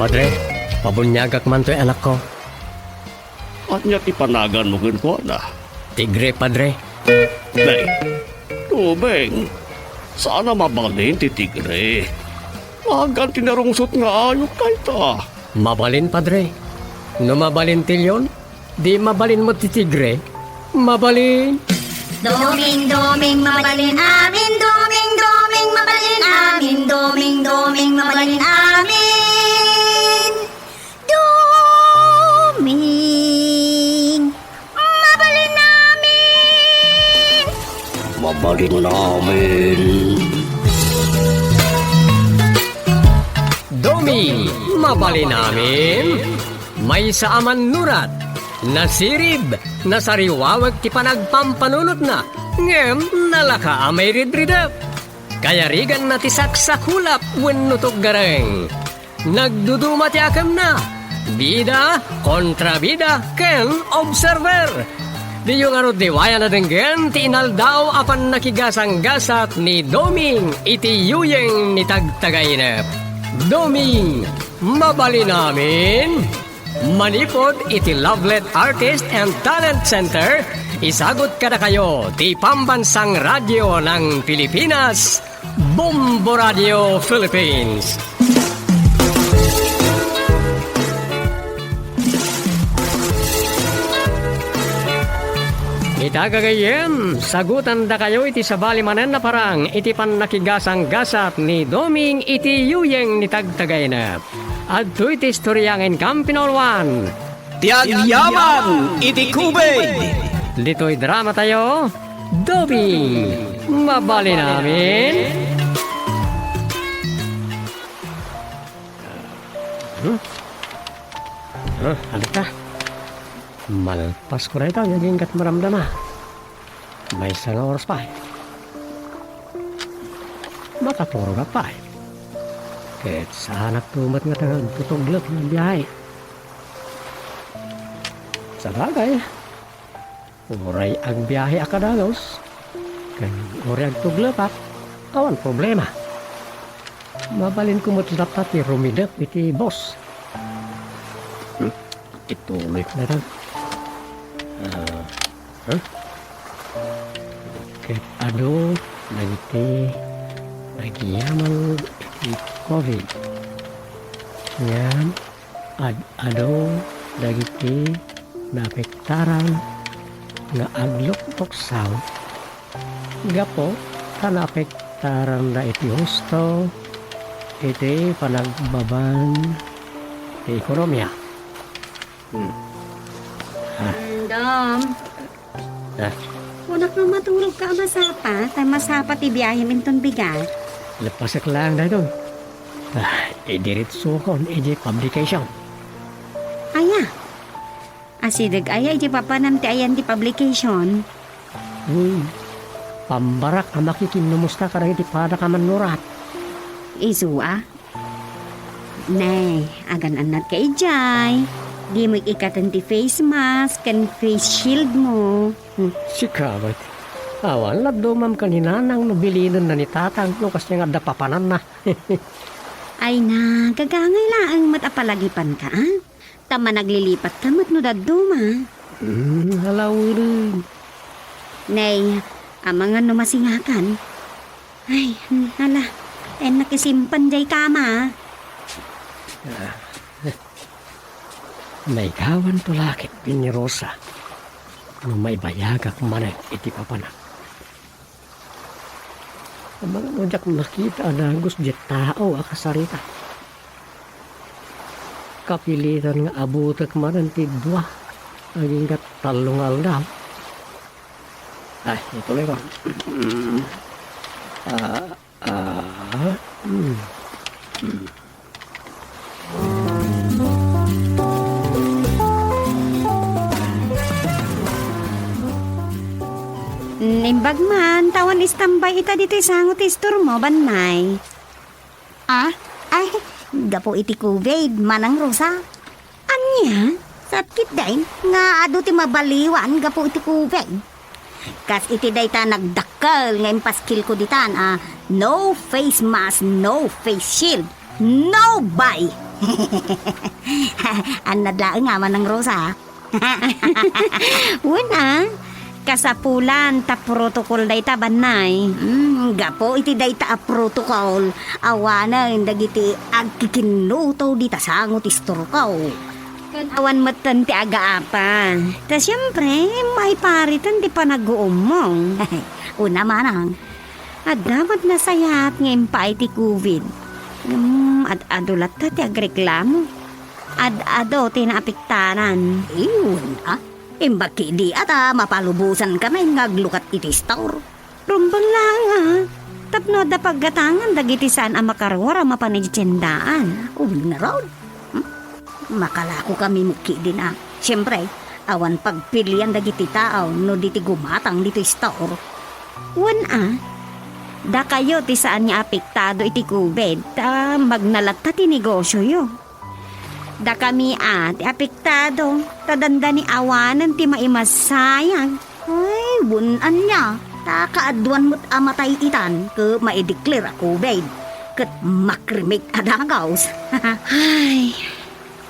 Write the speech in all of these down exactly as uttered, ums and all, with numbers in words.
Padre, pabuniagak man toy anakko. Ania ti panaganmo kenkuana? Tigre, Padre. Nay, Doming, saan a mabalin ti tigre. Nagan ti narungsot nga ayup dayta. Mabalin, Padre. No mabalin ti leon, di mabalin met ti tigre. Mabalin. Doming, doming, mabalin amin. Doming, doming, mabalin amin. Doming, doming, mabalin amin. Doming, mabalin amin. Mabalin amin. Doming, mabalin amin. Maysa a mannurat, nasirib, nasariwawek ti panagpampanunotna, ngem nalaka a mairidridep. Kayariganna ti saksakulap wenno tuggareng. Nagduduma ti akemna, bida, kontrabida, ken observer. Diyo ngarud liwayan a denggen ti inaldaw a pannakigasanggasat ni Doming iti yuyeng ni Tagtagainep. Doming, mabalin amin. Manipud iti Lovelet Artist and Talent Center, isagut kadakayo ti Pambansang Radyo ng Pilipinas, Bombo Radio Philippines. Ita gagayyem, sagutandakayo iti sabali manen a parang iti pannakigasanggasat ni Doming iti yuyeng ni Tagtagainep. Adtoy ti istorya nga inkam pinauluan. Ti agyaman iti kubeg. Ditoy dramatayo, Doming, mabalin amin. Hmm? Ah, ano ta? Malpasko dayta, agingga't maramdama. Maysa nga oras pay. Makaturogak pay. Ket saanakto met nga agtutuglep nga biyahe. Sabagay, uray agbiyahe a kadagus, ken uray agtuglepak, awan problema. Mabalinko met latta ti rumidep iti bus. Hmm? Ituloy ko na lang. Ah, huh? Ket adu dagiti nagyaman iti covid. Ngem ad-adu dagiti naapektaran nga agluktuksaw gapu ta naapektaranda iti husto iti panagbaban ti ekonomia. Hmm. Ah. Dam. Ah. Kunak nga maturog ka a masapa, ta masapa ti biyahem inton bigat. Leppasek laeng daytoy. Ah, idiretsokon iti publication. Aya? Asideg aya iti papanam ti ayan ti publication? Hmm. Pambarak a makikinnumosta kadagiti padaka mannurat. Isu a? Ne, agan-annadka idiay. Dimo ikkaten ti face mask ken face shield mo. Hmm. Sika met. Awan, nadumam ken ni Nanang no bilinenna ni Tatang no kasdiay nga adda papananna. Ay na, gagangay laeng met a palagipanka, a? Ta managlilipatka met no dadduma. Hmm, alaweden. Ne, amangan no masingakan. Ay, hmm, ala, ennak isimpan jay kama, a. Ah, naigawanto la ket ni Rosa no maibayagak manen iti papanak. Amangan no diak makita a dagus diay tao a kasarita. Kapilitan nga abutek manen ti dua agingga tallo nga aldaw. Ay, ituloy ko. Ah, ah, mm. Naimbag man, ta awan istambay ita ditoy sango ti istormo, Bannay. Ah? Ay, gapu iti covid, Manang Rosa. Ania? Sakit dayta nga adu ti mabaliwan gapu iti covid. Kas iti dayta nagdakkel nga impaskilko ditan a No face mask, no face shield, no buy! Annad laeng a, Manang Rosa. Wen a, kasapulan ta protocol dayta, Bannay. Hmm, gapu iti dayta a protocol, awanen dagiti agkikinnuto dita sango ti istorko. Ken awan metten ti agaapa. Ta siempre, maipariten ti panaguummong. Una, Manang. Adda met nasayaat nga impaay ti covid. Ngem ad-ado latta ti agreklamo. Ad-ado ti naapektaran. Iyon, a? Imbag ketdi a ta mapalubosankami nga aglukat iti istor. Rumbeng laeng a, tapno adda paggatangan dagiti saan a makaruar a mapan iti tiendaan. Wen ngarud. Hmm? Makalakokami met ketdin a. Siempre, awan pagpilian dagiti tao no di ti gumatang ditoy istor. Wen a, dakayo ti saan nga apektado iti covid, ta magna latta ti negosioyo. Dakami a ti apektado, ta dandani awanen ti maimasayag. Ay, wen ania, ta kaaduan met a matay itan ket maideklar a covid, ket makrimek a dagaws. Ay,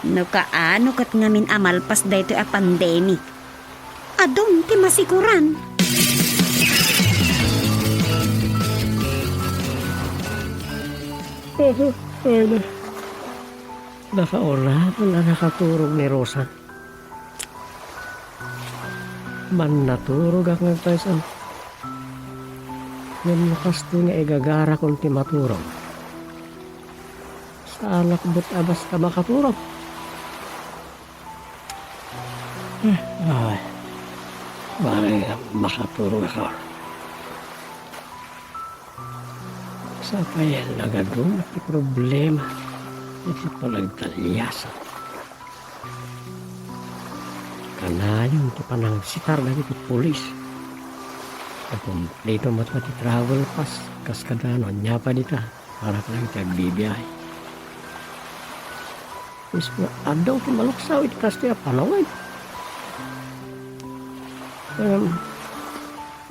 no kaano ket ngamin a malpas daytoy a pandemic, adun ti masikuran. Ay na. Nakaurapan a nakaturog ni Rosa. Mannaturogak nga agpayso. Ngem no kastoy nga igagarakon ti maturog, saanak met a basta makaturog. Eh, ay. Bale, makaturogak. Sapay a nagaduma ti problema iti panagtaliasan. Kanayon ti panangsitar dagiti pulis. Nakumpleto met ti travel pass kas kada no ania pay dita para kadagiti agbibiyahe. Mismo addaw ti maluksaw iti kastoy a panawen. Ngem,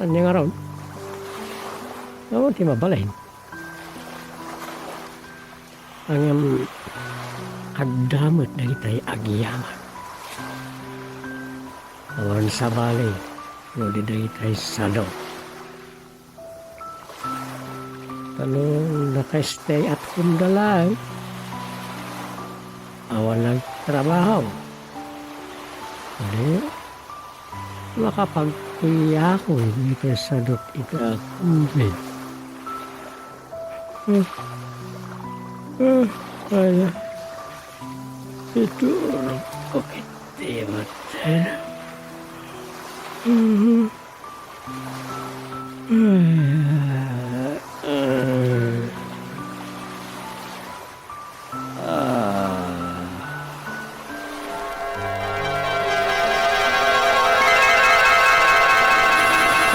ania ngarud? Awan ti mabalin. Ngem, adda met dagitay agyaman. Awan sabali, no di dagitay sado. Ta no naka-stay at home da laeng, awan nagtrabaho. Adi, makapagkuyakoy dagitay sadot iti a covid. Ah, ah, ay, iturog ko kiti maten. Mhm. Ah, ah. Ah.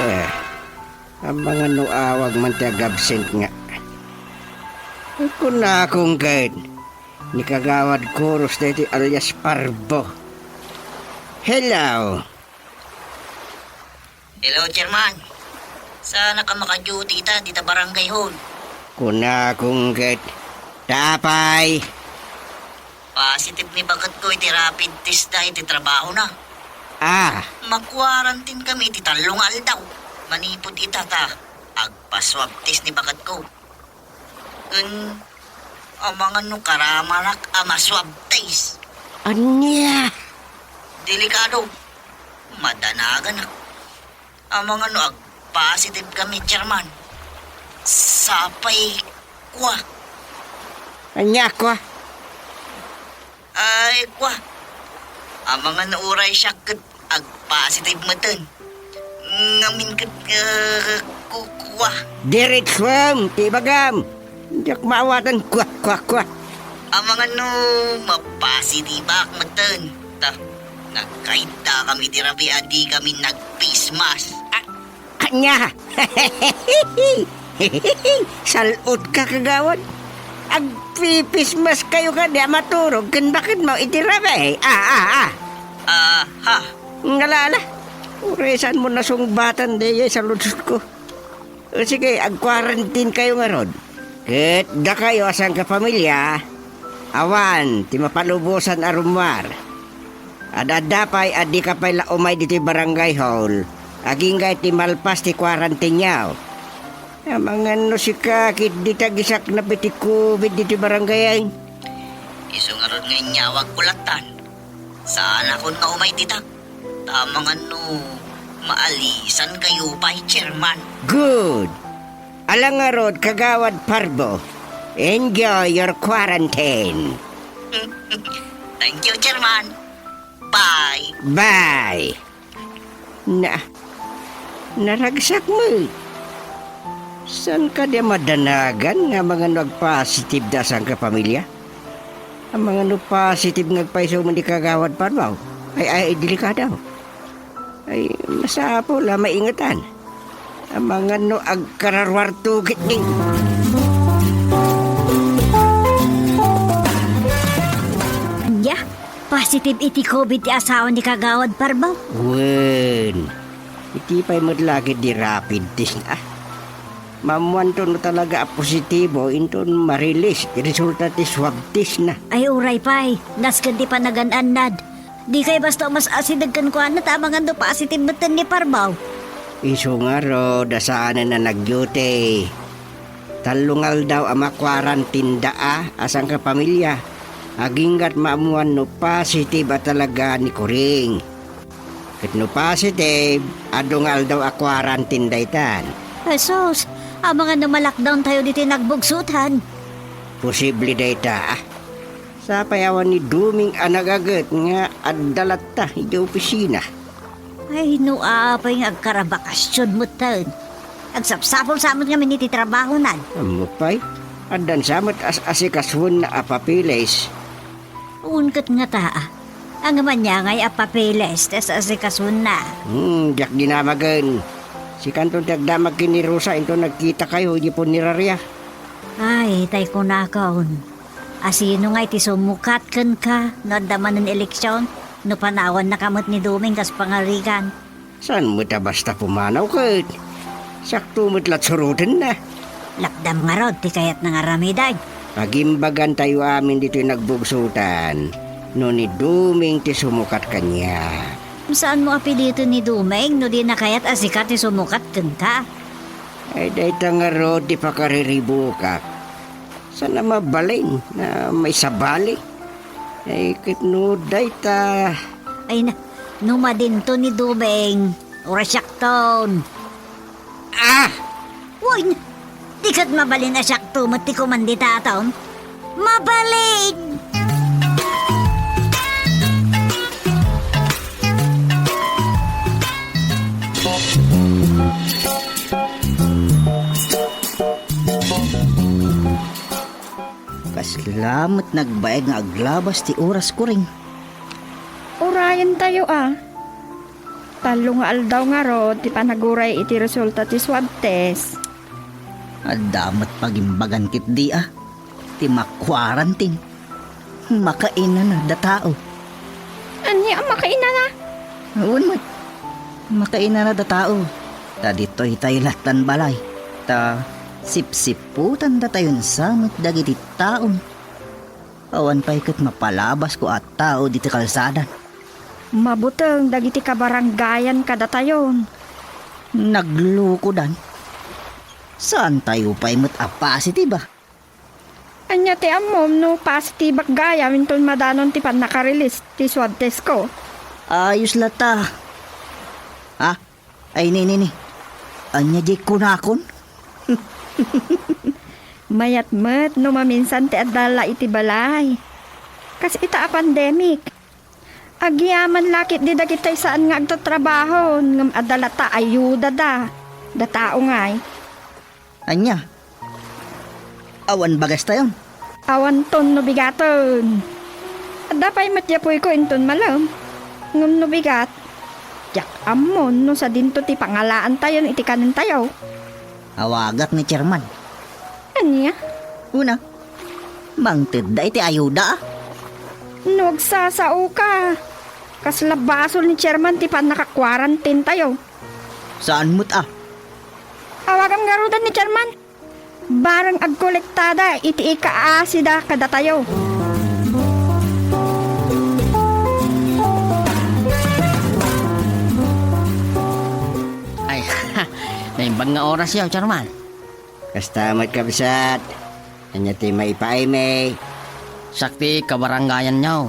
Eh, amangan no awag man ti agabsent nga. Kunakon ket, ni Kagawad Kuros daytoy alias Parbo. Hello. Hello, Chairman. Saanak a maka-duty ita dita barangay hall? Kunakon ket, ta apay? Positive ni baketko iti rapid test da iti trabahona. Ah. Ma-quarantine kami iti tallo nga aldaw. Manipud ita ta agpa-swab test ni baketko. Ken amangan no karamanak a ma-swab test. Ania? Delikado. Madanaganak. Amangan no agpositive kami, Chairman. Sapay kua. Ania kua? Ay, kua. Amangan no uray siak ket agpositive metten. Ngamin ket, eh, ku-, kua. Diretsuem ti ibagam. Diak maawatan kua, kua, kua. Amangan no mapositibak metten. Ta, nagkaiddakami iti rabii a dikami nag-face mask. Ah, Ania? Sal-otka, kagawad. Agpipismaskayo kadi a maturog ken baketmo iti rabii. Ah, ah, ah. Aha. Ngalala. Uray saanmo nasungbatan daydiay saludsodko. O sige, ag-quarantine kayo ngarud. Ket dakayo a sangkapamilya, awan ti mapalubosan a rummuar. Ad-adda pay a dika pay la umay ditoy barangay hall, agingga iti malpas ti quarantine-yo. Amangan no sika, ket dita agisaknap iti covid ditoy barangay ay. Isu ngarud nga inyawagko lattan. Saanakon nga umay dita. Ta amangan no maalisankayo pay, Chairman. Good. Ala ngarud, Kagawad Parbo. Enjoy your quarantine. Thank you, Chairman. Bye. Bye. Na, naragsak met. Saan kadi a madanagan nga amangan no agpositive da a sangkapamilya? Amangan no positive nga agpaiso met ni Kagawad Parbo? Ay, ay, delikado. Ay, masapul a maingetan. Amangan no agkararuarto ketdi. Ania? Positive iti covid ti asawa ni Kagawad Parbo? Wen. Iti pay met la ketdi rapid test, ah. Maammuanto no talaga a positibo inton ma-release ti resulta ti swab test na. Ay, uray pay. Nasken ti panagan-annad. Dikay basta umas-asideg kenkuana ta amangan no positive metten ni Parbo. Isu ngarud a saanen a nag-duty. Tallo nga aldaw a ma-quarantine da a, a sangkapamilya. Agingga't maammuan no positive a talaga ni Kuring. Ket no positive, adu nga aldaw a quarantine daytan. Jesus, amangan no ma-lockdown tayo ditoy nagbugsotan. Posible dayta, ah. Sapay awan ni Duming a nagaget nga adda latta idiay opisina. Ay, no apay nga agkarabakasyon metten. Agsapsapul sa met ngamin iti trabahonan. Ammok pay, addan sa met as-asikasuenna a papeles. Wen ket ngata, a. Ngem ania ngay a papeles ti as-asikasuenna? Hmm, diak dinamagen. Sikanton ti agdamag ken ni Rosa inton nagkitakayo idiay puneraria. Ay, tay kunakon. A sino ngay ti sumukat kenka no adda manen eleksion, no panawannaka met ni Duming kas pangarigan? Saan met a basta pumanaw ket? Siakto met la't surotenna. Lapdam ngarud ti kayatna nga aramiden. Agimbagantayo amin ditoy nagbugsotan no ni Duming ti sumukat kaniak. Saanmo a piliten ni Duming no dina kayat a sika ti sumukat kenka? Ay, dayta ngarud ti pakariribukak. Saan a mabalin a maisabali? Ay, ket no dayta. Ay na, no madinto ni Duming, uray siakton. Ah! Wen, di ket mabalin a siakto met ti kumanditaton? Mabalin! Kasla met nagbaeg nga aglabas ti oras, Kuring. Urayentayo a. Tallo nga aldaw ngarud ti panaguray iti resulta ti swab test. Adda met pagimbagan ketdi a, ti ma-quarantine. Makainanada tao. Ania a makainana? Wen met. Makainanada tao. Ta ditoy tayo lattan balay. Ta sipsiputandatayon sa met dagiti taon. Awan pay ket mapalabasko a tao ditoy kalsada. Mabuteng dagiti kabarangayan kadatayon. Naglukodan. Saantayo pay met a positive a. Ania ti ammom no positive-ak gayam inton madanon ti pannaka-release ti swab test-ko? Ayos latta. Ah, ay, ni, ni, ni. Ania diay kunakon? Mayat met no maminsan ti adda la iti balay. Kas ita a pandemic. Agyaman la ketdi dagitoy saan nga agtatrabaho, ngem adda latta ayudada. Da tao ngay. Ania? Awan bagastayon? Awanton no bigaten. Adda pay met di apuyko inton malem. Ngem no bigat, diak ammon no sadinto ti pangalaantayon iti kanentayo. Awagak ni Chairman. Ania? Una, mangtedda iti ayuda, a. No agsasaoka, kasla basol ni Chairman ti pannaka-quarantine tayo. Saan met a. Awagam ngaruden ni Chairman. Bareng agkolektada iti ikaasida kadatayo. Ay, naimbag nga orasyo, Chairman. Kasta met, kabsat. Ania ti maipaaymi? Siak ti kabarangayanyo.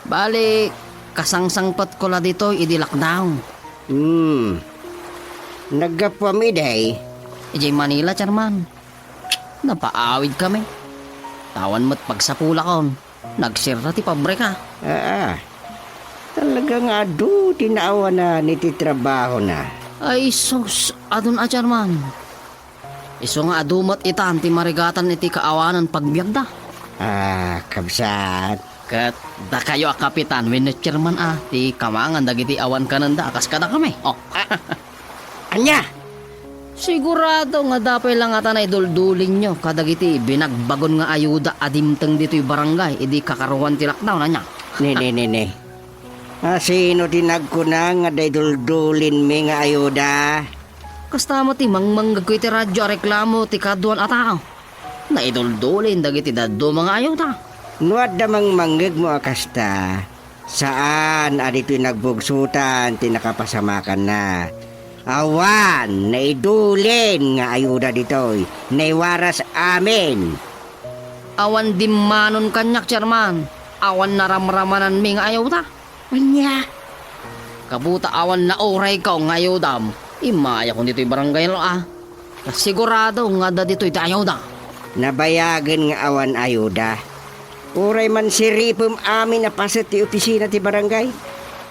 Bali, kasangsangpetko la ditoy idi lockdown. Hmm. Naggapuam idiay? Idiay Manila, Chairman. Napaawidkami. Awan met pagsapulakon. Nagsirra ti pabrika. Aa. Talaga nga adu ti naawanan iti trabahona. Ay sus, adun a, Chairman. Isu nga adu met itan ti marigatan iti kaawanan pagbiagda. Ah, kabsat. Ket dakayo a kapitan wenno chairman a ti kamangan dagiti awan kanenda a kas kadakami. Oh. Ah, ania? Sigurado nga adda pay la ngata naiduldulingyo kadagiti binagbagon nga ayuda a dimteng ditoy barangay idi kakaruan ti lockdown, ania? Ne, ne, ne, ne. A, sino ti nagkuna nga adda iduldulinmi nga ayuda? Kasta met ti mangmangngegko iti radio a reklamo ti kaduan a tao. Naiduldulin dagiti dadduma nga ayuda. No adda mangmangngegmo a kasta, saan a ditoy nagbugsotan ti nakapasamakanna. Awan naidulin nga ayuda ditoy, naiwaras amin. Awan dimmanon kaniak, Chairman. Awan naramramananmi nga ayuda. Ania? Kabuta awan naurayko nga ayudam, immayakon ditoy barangay a. Sigurado nga adda ditoy ti ayuda. Nabayagen nga awan ayuda. Uray man siripem amin a paset ti opisina ti barangay.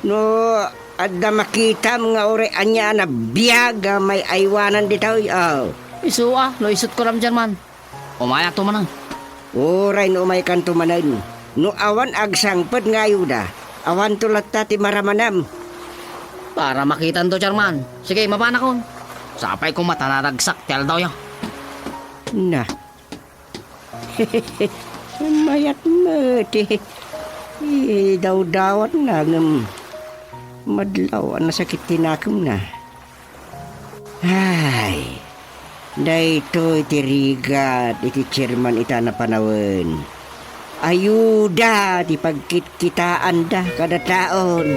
No adda makitam nga uray ania a nabiag a may-aywanan ditoy, oh. Isu a, no isut ko lam, Chairman. Umayakto manen. Uray no umaykanto manen, no awan agsangpet nga ayuda, awanto latta ti maramanem. Para makitanto, Chairman. Sige, mapanakon. Sapay koma ta naragsak ti aldawyo. Na. Mayat met ti idawdawatna ngem madlaw a nasakit ti nakemna. Ay, daytoy ti rigat iti chairman ita a panawen. Ayuda ti pagkitkitaanda kadataon.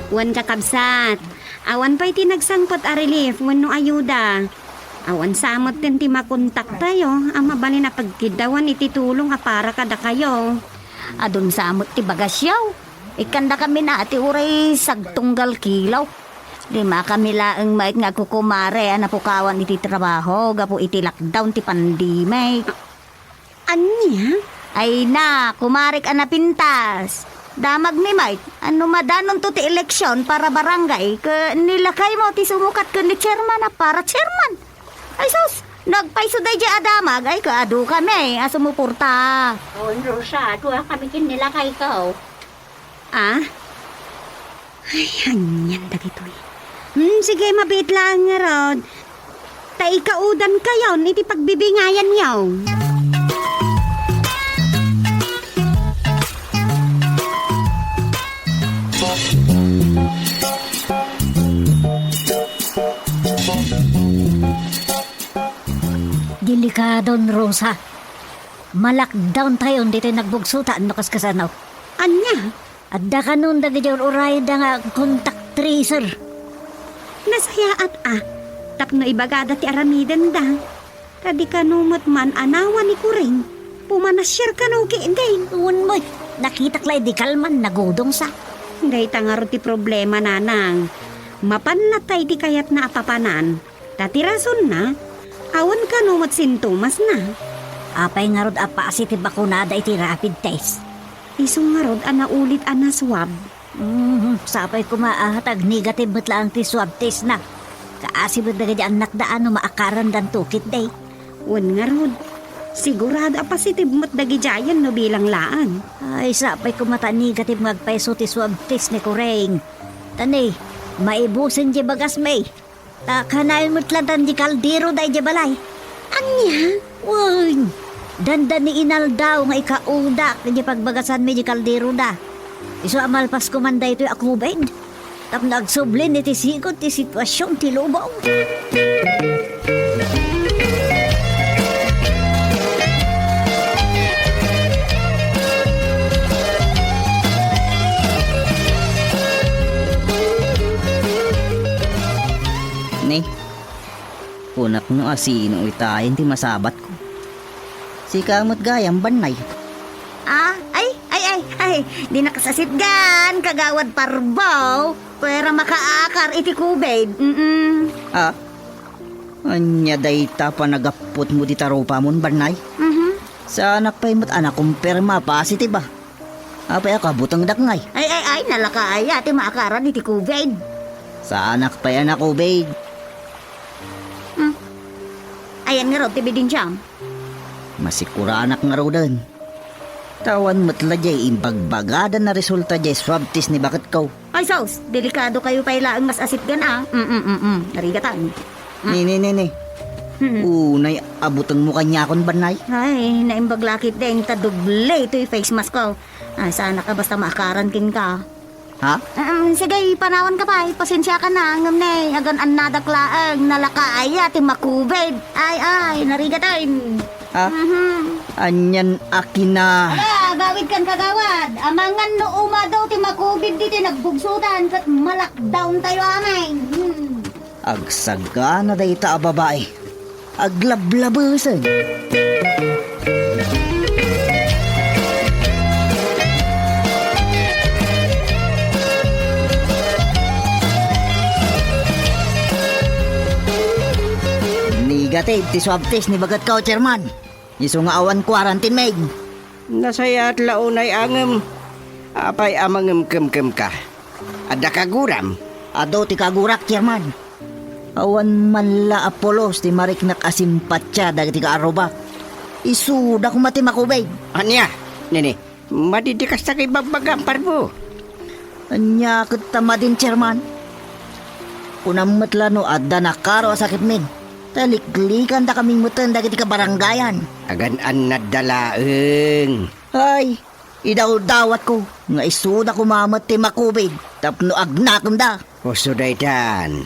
Wen, kakabsat, awan pay ti nagsangpet a relief wenno ayuda. Awan sa metten ti makontaktayo a mabalin a pagkiddawan iti tulong a para kadakayo. Adun sa met ti bagasyo. Ikkandakami na ti uray sagtunggal kilaw. Dimakami laeng met nga agkukumare a napukawan iti trabaho gapu iti lockdown ti pandemic. Ania? Ay na, kumarek a napintas. Damagmi met, no madanonto ti eleksyon para barangay, ket ni lakaymo ti sumukat ken ni chairman a para chairman. Ay sus, no agpayso daydiay a damag, ay ket adu kami a sumuporta. O, Rosa, adu kami ken ni lakayko. Ah? Ay, anian dagitoy. Hmm, sige, mabiit laeng ngarud. Ta ikaudankayon iti pagbibingayanyo. Delikadon, Rosa. Malakdawn tayon ditoy nagbugsotan no kaskasano. Ania? Adda kanon dagiti ur-urayenda nga contact tracer. Nasayaat a, tapno ibagada ti aramidenda. Ta di kano met man a nawa ni Kuring, pumanasiar kano ketdin. Wen met, nakitak la idi kalman, nagudongsa. Dayta ngarud ti problema, Nanang. Mapan latta iti kayatna a papanan, ta ti rasonna, awan kano met sintomasna. Apay ngarud a positive a kunada iti rapid test? Isu ngarud a naulit a na-swab. Mhm, sapay koma a ta ag-negative met laeng ti swab test na. Kaasi met dagiti annakda a no maakarandanto ketdi. Wen ngarud, sigurado a positive met dagidiayen no bilang laeng. Ay, sapay koma ta negative nga agpayso ti swab test ni Kuring. Ta ni, maibusen ti bagasmi. Ta kanayon met laeng ti kaldero daydiay balay. Ania? Wen, Dandani inaldaw nga ikaudak idiay pagbagasanmi idiay kalderoda. Isu a malpasko man daytoy a COVID. Tapno agsublin iti sigud ti situasion ti lubong. Ni, kunak no asino itayen ti masabatko. Sika met gayam, Bannay. Ah, ay, ay, ay, ay, di nakasasitgan, Kagawad Parbo. Pwera makaakar iti COVID. Mm-mm. Ah, ania dayta panagapputmo dita rupamon, Bannay? Mhm. Saanak pay met a nakumpirma a positive, ah. Apay a kabutengdak ngay? Ay, ay, ay, nalaka aya ti maakaran iti COVID. Saanak pay a na-COVID. Hmm. Ayan ngarud ti ebidensiam. Masikuranak ngaruden. Ta awan met la diay imbagbagadan a resulta diay swab test ni baketko. Ay, sus! Delikadokayo pay laeng nga as-asitgan, ah. Mm, mm, mm. Narigatan. Mm. Ni, ni, ni, ni. Mm. Unay a butengmo kaniakon, Bannay? Ay, naimbag la ketdin ta doble toy face mask ko. Ay, saanak a basta maakaran kenka. Ha? Mm, sige, panawanka pay. Pasensiakan, ngem ne, agan-annadak laeng, nalaka aya ti ma-COVID. Ay, ay, narigatan. Ah, mhm. Anian a kina- Ala, agawidkan, Kagawad. Amangan no umadu ti ma-COVID ditoy nagbugsotan ket ma-lockdowntayo amin. Hmm. Agsagana dayta a babai. Aglablabesen. Negative ti swab test ni baketko, Chairman. Isu nga awan quarantine, Meng. Nasayaat la unay a ngem. Apay a mangemkemkemka? Adda kaguram? Adu ti kagurak, Chairman. Awan man la a pulos ti mariknak a simpatia dagiti kaarrubak. Isuda koma ti ma-COVID. Ania? Nini, madi ti kasta nga ibagbagam, Parbo. Ania ket ta madin, Chairman? Kunam met la no adda nakaro a sakitmin, ta liklikandakami meten dagiti kabarangayan. Agan-annadda laeng. Ay, idawdawatko nga isuda koma met ti ma-COVID tapno agnakemda. Uso daytan.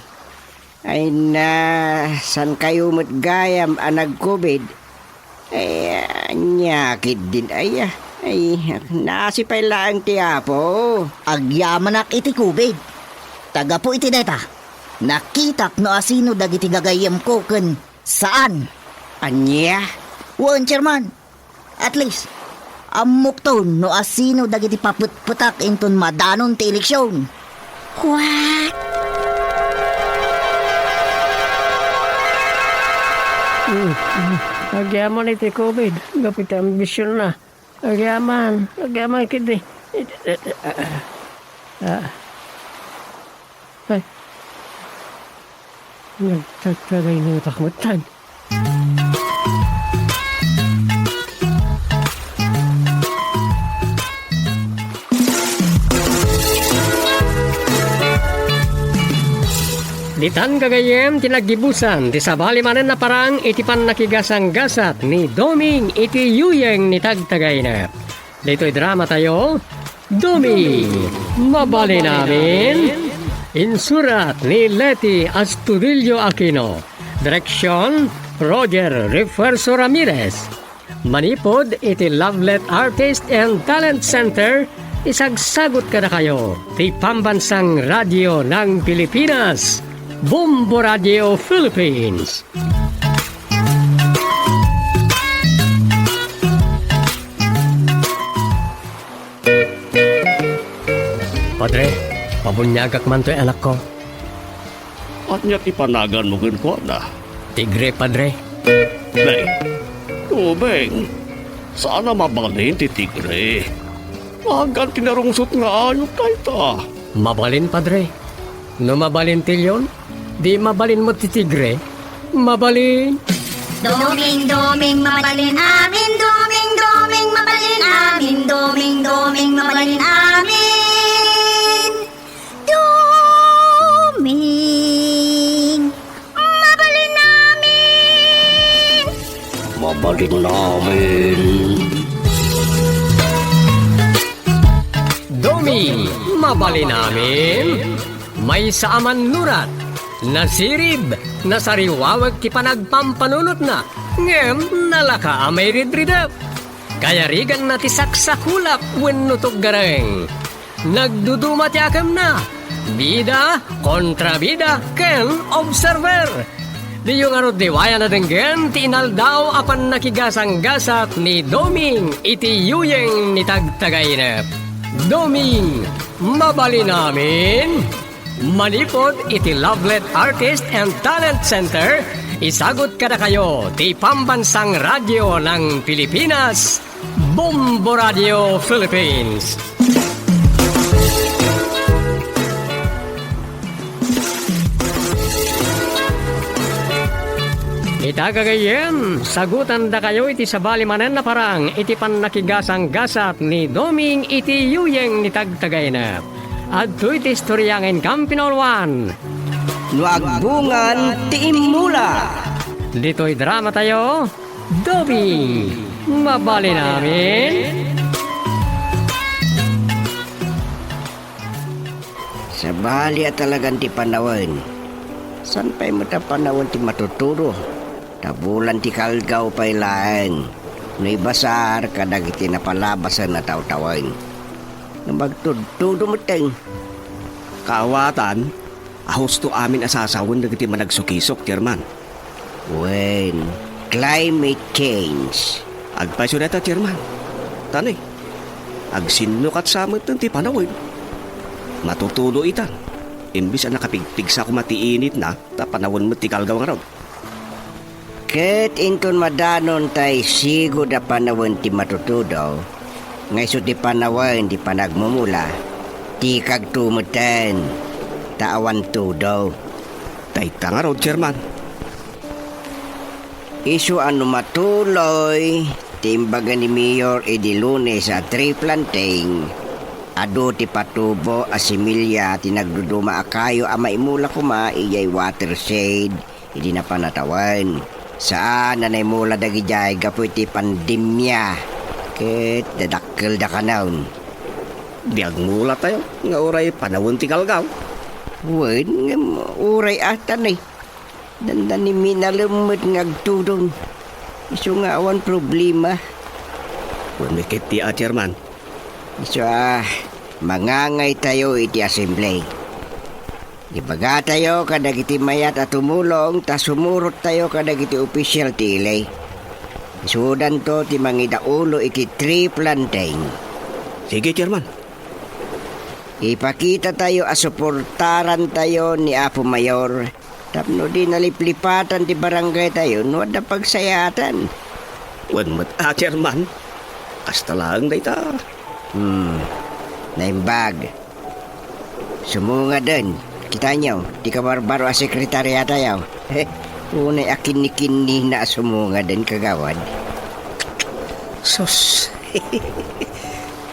Ay na, saankayo met gayam a nag-COVID? Ay, ania ketdin aya? Ay, naasi pay laeng ti Apo. Agyamanak iti COVID. Ta gapu iti dayta, nakitak no asino dagiti gagayyemko ken saan. Ania? Wen, Chairman. At least, ammokton no asino dagiti papetpetak inton madanon ti eleksion. What? Mm, mm. Agyaman iti COVID, gapu iti ambisionna. Agyaman, agyaman ket di. Ah. Ay. Nagtagtagaynatak metten. Ditan gagayyem ti naggibusan ti sabali manen a parang iti pannakigasanggasat ni Doming iti yuyeng ni Tagtagayna. Ditoy dramatayo, Dumi, Mabalin Amin. Insurat ni Leti Astudillo Aquino. Direksyon, Roger Refuerzo Ramirez. Manipud iti Lovelet Artist and Talent Center, isagsagut kadakayo ti Pambansang Radyo ng Pilipinas, Bombo Radio Philippines. Padre, pabuniagak man toy anakko. Ania ti panaganmo kenkuana? Tigre, Padre. Nay, Doming, saan a mabalin ti tigre. Agan ti narungsot nga ayup dayta. Mabalin, Padre. No mabalin ti leon, di mabalin met ti tigre. Mabalin. Doming, Doming, mabalin amin. Doming, Doming, mabalin amin. Doming, Doming, mabalin amin. Doming, mabalin amin. Mabalin. Doming, mabalin amin. Maysa a mannurat, nasirib, nasariwawek ti panagpampanunotna, ngem nalaka a mairidridep. Kayariganna ti saksakulap wenno tuggareng. Nagduduma ti akemna. Bida, kontrabida, ken observer. Diyo ngarud liwayan a denggen ti inaldaw a pannakigasanggasat ni Doming iti yuyeng ni Tagtagainep. Doming, mabalin amin? Manipud iti Lovelet Artist and Talent Center, isagut kadakayo ti Pambansang Radyo ng Pilipinas, Bombo Radio Philippines. Ita gagayyem, sagutandakayo iti sabali manen a parang iti pannakigasanggasat ni Doming iti yuyeng ni Tagtagainep. Adtoy ti istorya nga inkam pinauluan. No agbungan ti immula. Ditoy dramatayo, Doming, mabalin amin? Sabali a talagan ti panawen. Saan pay met a panawen ti matutudo? Ta bulan ti kalgaw pay laeng no ibasar kadagiti napalabasen a tawtawen. Ngem agtudtudo metten. Kaawatan, a husto amin a sasawen dagiti managsukisok, Chairman. Wen, climate change. Agpayso dayta, Chairman. Tani, agsinnukat sa met ti panawen. Matutudo itan. Imbis a nakapigpigsa koma ti initna, ta panawen met ti kalgaw ngarud. Ket inton madanon tay sigud a panawen ti matutudo, nga isu ti panawen ti panagmumula, ti kagtumeten, ta awan tudo. Dayta ngarud, Chairman. Isu a no matuloy ti imbaga ni Mayor idi Lunes a tree planting, adu ti patubo a similya ti nagduduma a kayo a maimula koma idiay watershed idi napan a tawen. Saan a naimula dagidiay gapu iti pandemia ket dadakkelda kanon. Di agmulatayo nga uray panawen ti kalgaw. Wen, ngem uray ata ni. Dandani minalem met nga agtudong. Isu nga awan problema. Wen, ket ti a, Chairman. Isu a, mangangaytayo iti assembly. Ibagatayo kadagiti mayat a tumulong ta sumurottayo kadagiti official ti ili. Isudanto ti mangidaulo iti tree planting. Sige, Chairman. Ipakitatayo a suportarantayo ni Apo Mayor tapno di naliplipatan ti barangaytayo no adda pagsayaatan. Wen met a, Chairman. Kasta laeng dayta. Hmm. Naimbag. Sumungaden. Kitaenyo, ti kabarbaro a sekretariatayo. Unay a kinnikinnina a sumungaden, kagawad. Sus.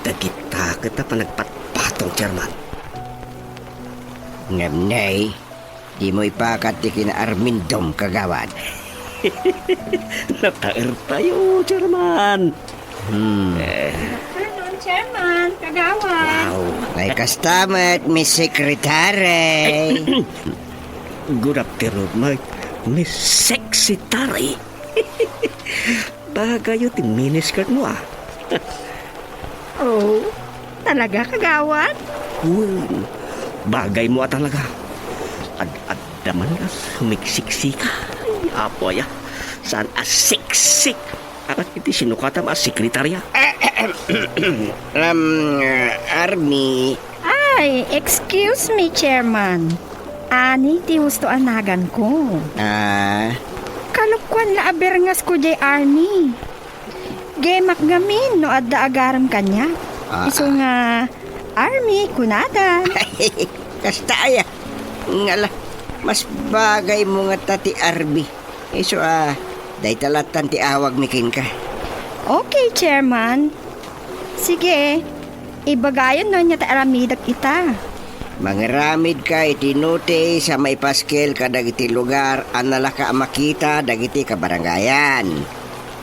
Dagita ket a panagpatpatong, Chairman. Ngem, nay, dimo ipakat ti kinaarmindom, kagawad. Nataertayo, Chairman. Hmm. Eh. Good afternoon, Chairman, kagawad. Wow. Ay, kasta met, Miss Secretary. Good afternoon, my Miss Secretary. Bagayo ti miniskirt mo, ah. Oh, talaga, kagawad? Wen, bagay mo a talaga. Ad-adda man nga sumiksiksika. Ay, apo aya. Saan a siksik? Akat iti sinukatam a sekretarya. Um, Army. Ay, excuse me, Chairman. Ani ti husto a naganko. Ah. Kalokuan la a berngasko jay, Army. Gemak ngamin no adda agarem kaniak. Ah. Isu nga, Army, kunadan. Kasta aya. Ngala, mas bagay mo nga ta ti Army. Isu a, dayta lattan ti awagmi kenka. Okay, Chairman. Sige, ibagayon no ania ti aramidek ita. Mangaramidka iti notice a maipaskel kadagiti lugar a nalaka a makita dagiti kabarangayan.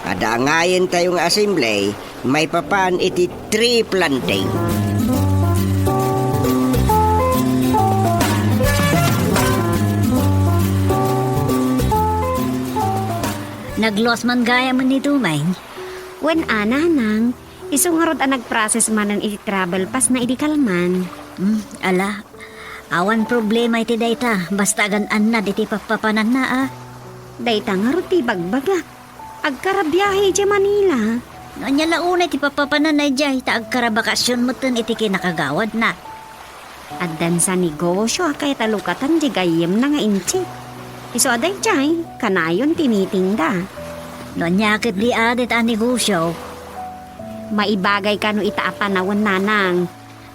Adda angayentayo nga assembly maipapan iti tree planting. Nagluas man gayam ni Dumeng. Wen a, nanang, isu ngarud a nag-process manen iti travel pass na idi kalman. Hmm, ala, awan problema iti dayta, basta agan-annad iti pappapananna a. Dayta ngarud ti ibagbagak. Agkarabiahe idiay Manila. No ania la unay ti pappapananna idiay, ta agkarabakasyon metten iti kinakagawadna. Addan sa negosyo a kayat a lukatan di gayyemna nga inchi. Isu a daydiay, kanayon ti meetingda. No ania ket di adet a negosyo? Maibagay kano ita a panawen, nanang.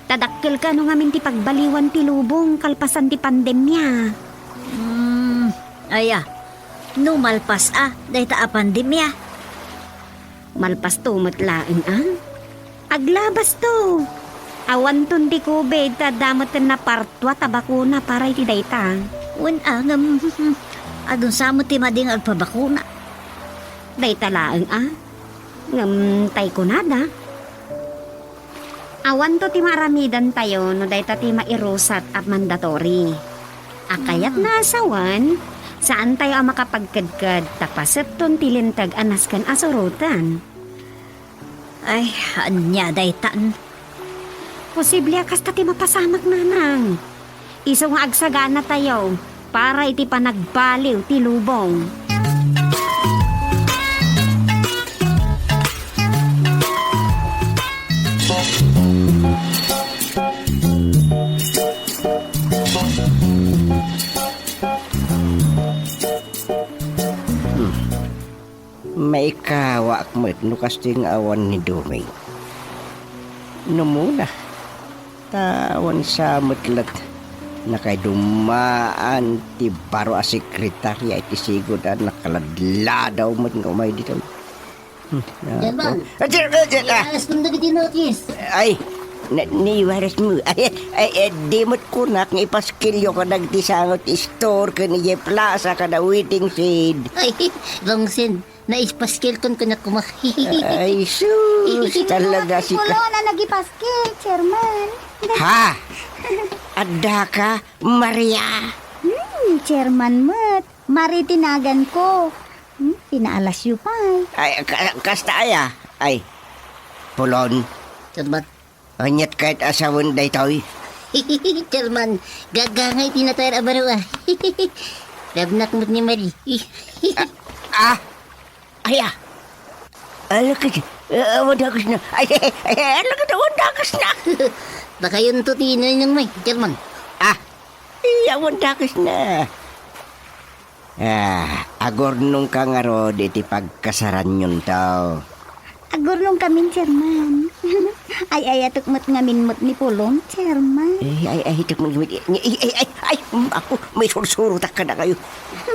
Ta dakkel kano ngamin ti pagbaliwan ti lubong kalpasan ti pandemia. Hmm, aya, no malpas a dayta a pandemia? Malpasto met laeng a. Aglabasto. Awanton ti covid ta adda metten napartua ta bakuna para iti dayta. Wen a, ngem, adun sa met ti madi nga agpabakuna. Dayta laeng a. Ngem tay kunada, awanto ti maaramidantayo no dayta ti mairusat a mandatory. A kayatna a sawen, saantayo a makapagkedked ta pasetton ti linteg a nasken a suroten. Ay, ania daytan? Posible a kasta ti mapasamak, nanang. Isu nga agsaganatayo para iti panagbaliw ti lubong. Hmm. Maikawaak met no kastoy nga awan ni Dumeng. Numuna, ta awan sa met lat nakaidumaan ti baro a sekretaria iti sigud a nakaladladaw met nga umay ditoy. Hmm, German, ah, Ger-, Ger-, ah. Iayas kunda dagiti notice. Ay, na-, niwaras mo. Ay, ay, ay, di met kunak nga ipaskilyo kadagiti sango ti store ken idiay plaza kada waiting shed. Ay, wrong send. Naispaskil kon kunak koma. Ay, sus, talaga si ka- Pulon a nagipaskil, Chairman. Ha? Adda ka, Maria? Hmm, Chairman met. Mari ti nagan ko. Hmm, pinaalasyo pay. Ay, ka-, kasta aya? Ay, Pulon. Chairman. Aniat kayat a sawen daytoy? Chairman, gagangay ti natayar a baro a. Labnak met ni Mari. Ah, ah, aya? Alakad, ah, awan dakes na. Ay, ay, ay, alakad, awan dakes na. Bakayonto ti nainang may, Chairman. Ah, ay, awan dakes na. Ah, agurnongka ngarud iti pagkasaranyonto. Agurnongkamin, Chairman. Ay-ayatek met ngamin met ni Pulon, Chairman. Ay, ay, ay, tek met, ay, ay, ay, ay, ako, maisursurotak kadakayo.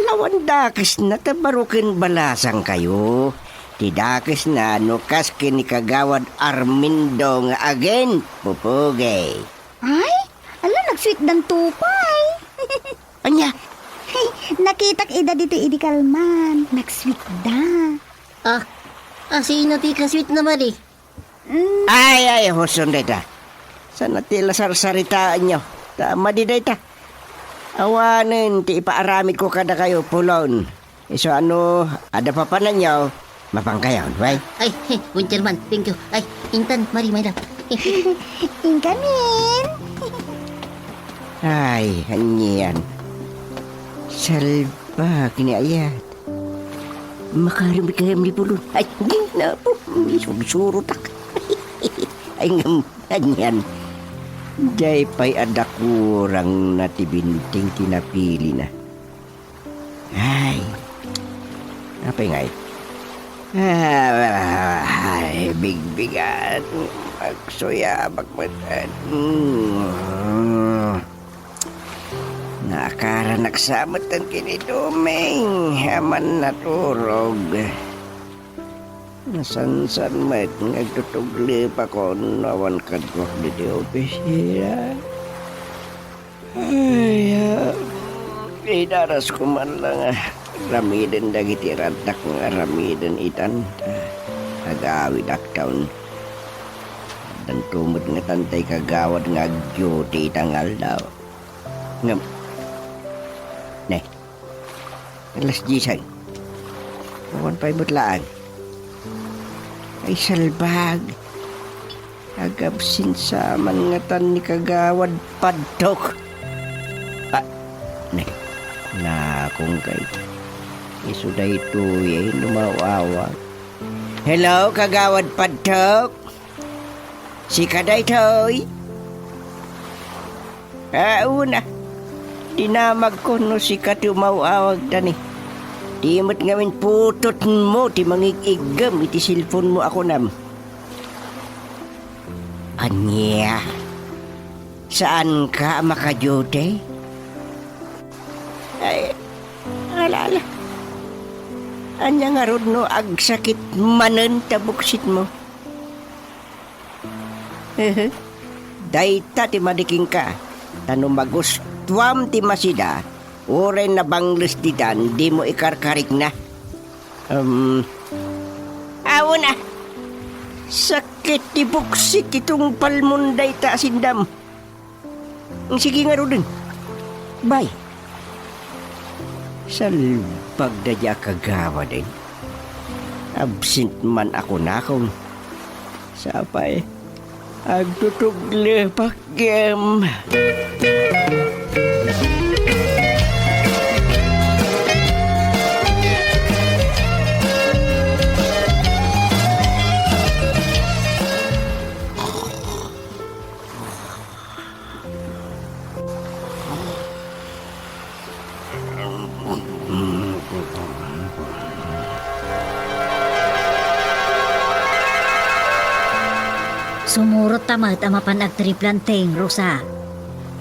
Awan dakes na, ta baro ken balasangkayo. Ti dakes na no kas ken ni Kagawad Armindo nga agen, pupugi. Ay, ala, nagsweetdanto pay. Ania? Nakitak ida ditoy idi kalman. Nagsweetda. Ah, ah, sino ti kasweetna, Mari? Mm. Ay, ay, huson dayta. Saan ti la sarsaritaenyo? Ta madi dayta. Awanen ti ipaaramidko kadakayo, Pulon. Isu a no adda papananyo, mapankayon, way? Ay, wen, Chairman, thank you. Ay, intan, Mari, my love. Inkamin. Ay, anian. Salbag ni ayat. Makarim kayam ni Pulon. Ay, di na po. Isursurotak. Ay, ngam, anian. Diay pay adda kurang na ti binting ti napilina. Ay, apay ngay? Ah, ay, bigbigan. Agsuyabak met. Mm. Naakaranak sa met ken ni Dumeng, aman naturog. Nasansan met nga agtutuglepakon no awan kadkuak ditoy opisina. Ay, ah, idarasko man lang, ah, Ramiden dagiti rattak nga aramiden itan, ta agawidak taon. Danto met nga tantay kagawad nga agduty ita nga aldaw. Ngem, ne, alas diyes ay. Awan pay met laeng. Ay, salbag. Agabsinsa man ngatan ni Kagawad Padtok. Ah, ne, nakong kay. Isu daytoy ay no maawag. Hello, Kagawad Padtok? Sika daytoy? Ah, una. Dinamagko no sika ti umaw-awag ta ni. Di met ngamin putotmo ti mangig-iggem iti cellphone-mo a kunam. Ania? Saanka a makaduty? Ay, ala, ala. Ania ngarud no agsakit manen ta buksitmo? Hehe. Dayta ti madi kenka, ta no magustuam ti masida, uray nabangles ditan, dimo ikarkarigna. Um, awan a, sakit ti buksik ti tungpalmon dayta a sindam. Sige ngaruden. Bay. Salbag daydiay a kagawad, eh. Absent man a kunakon. Sapay, agtutuglepak gem. Sumurot ta met a mapan agtriplanting, Rosa.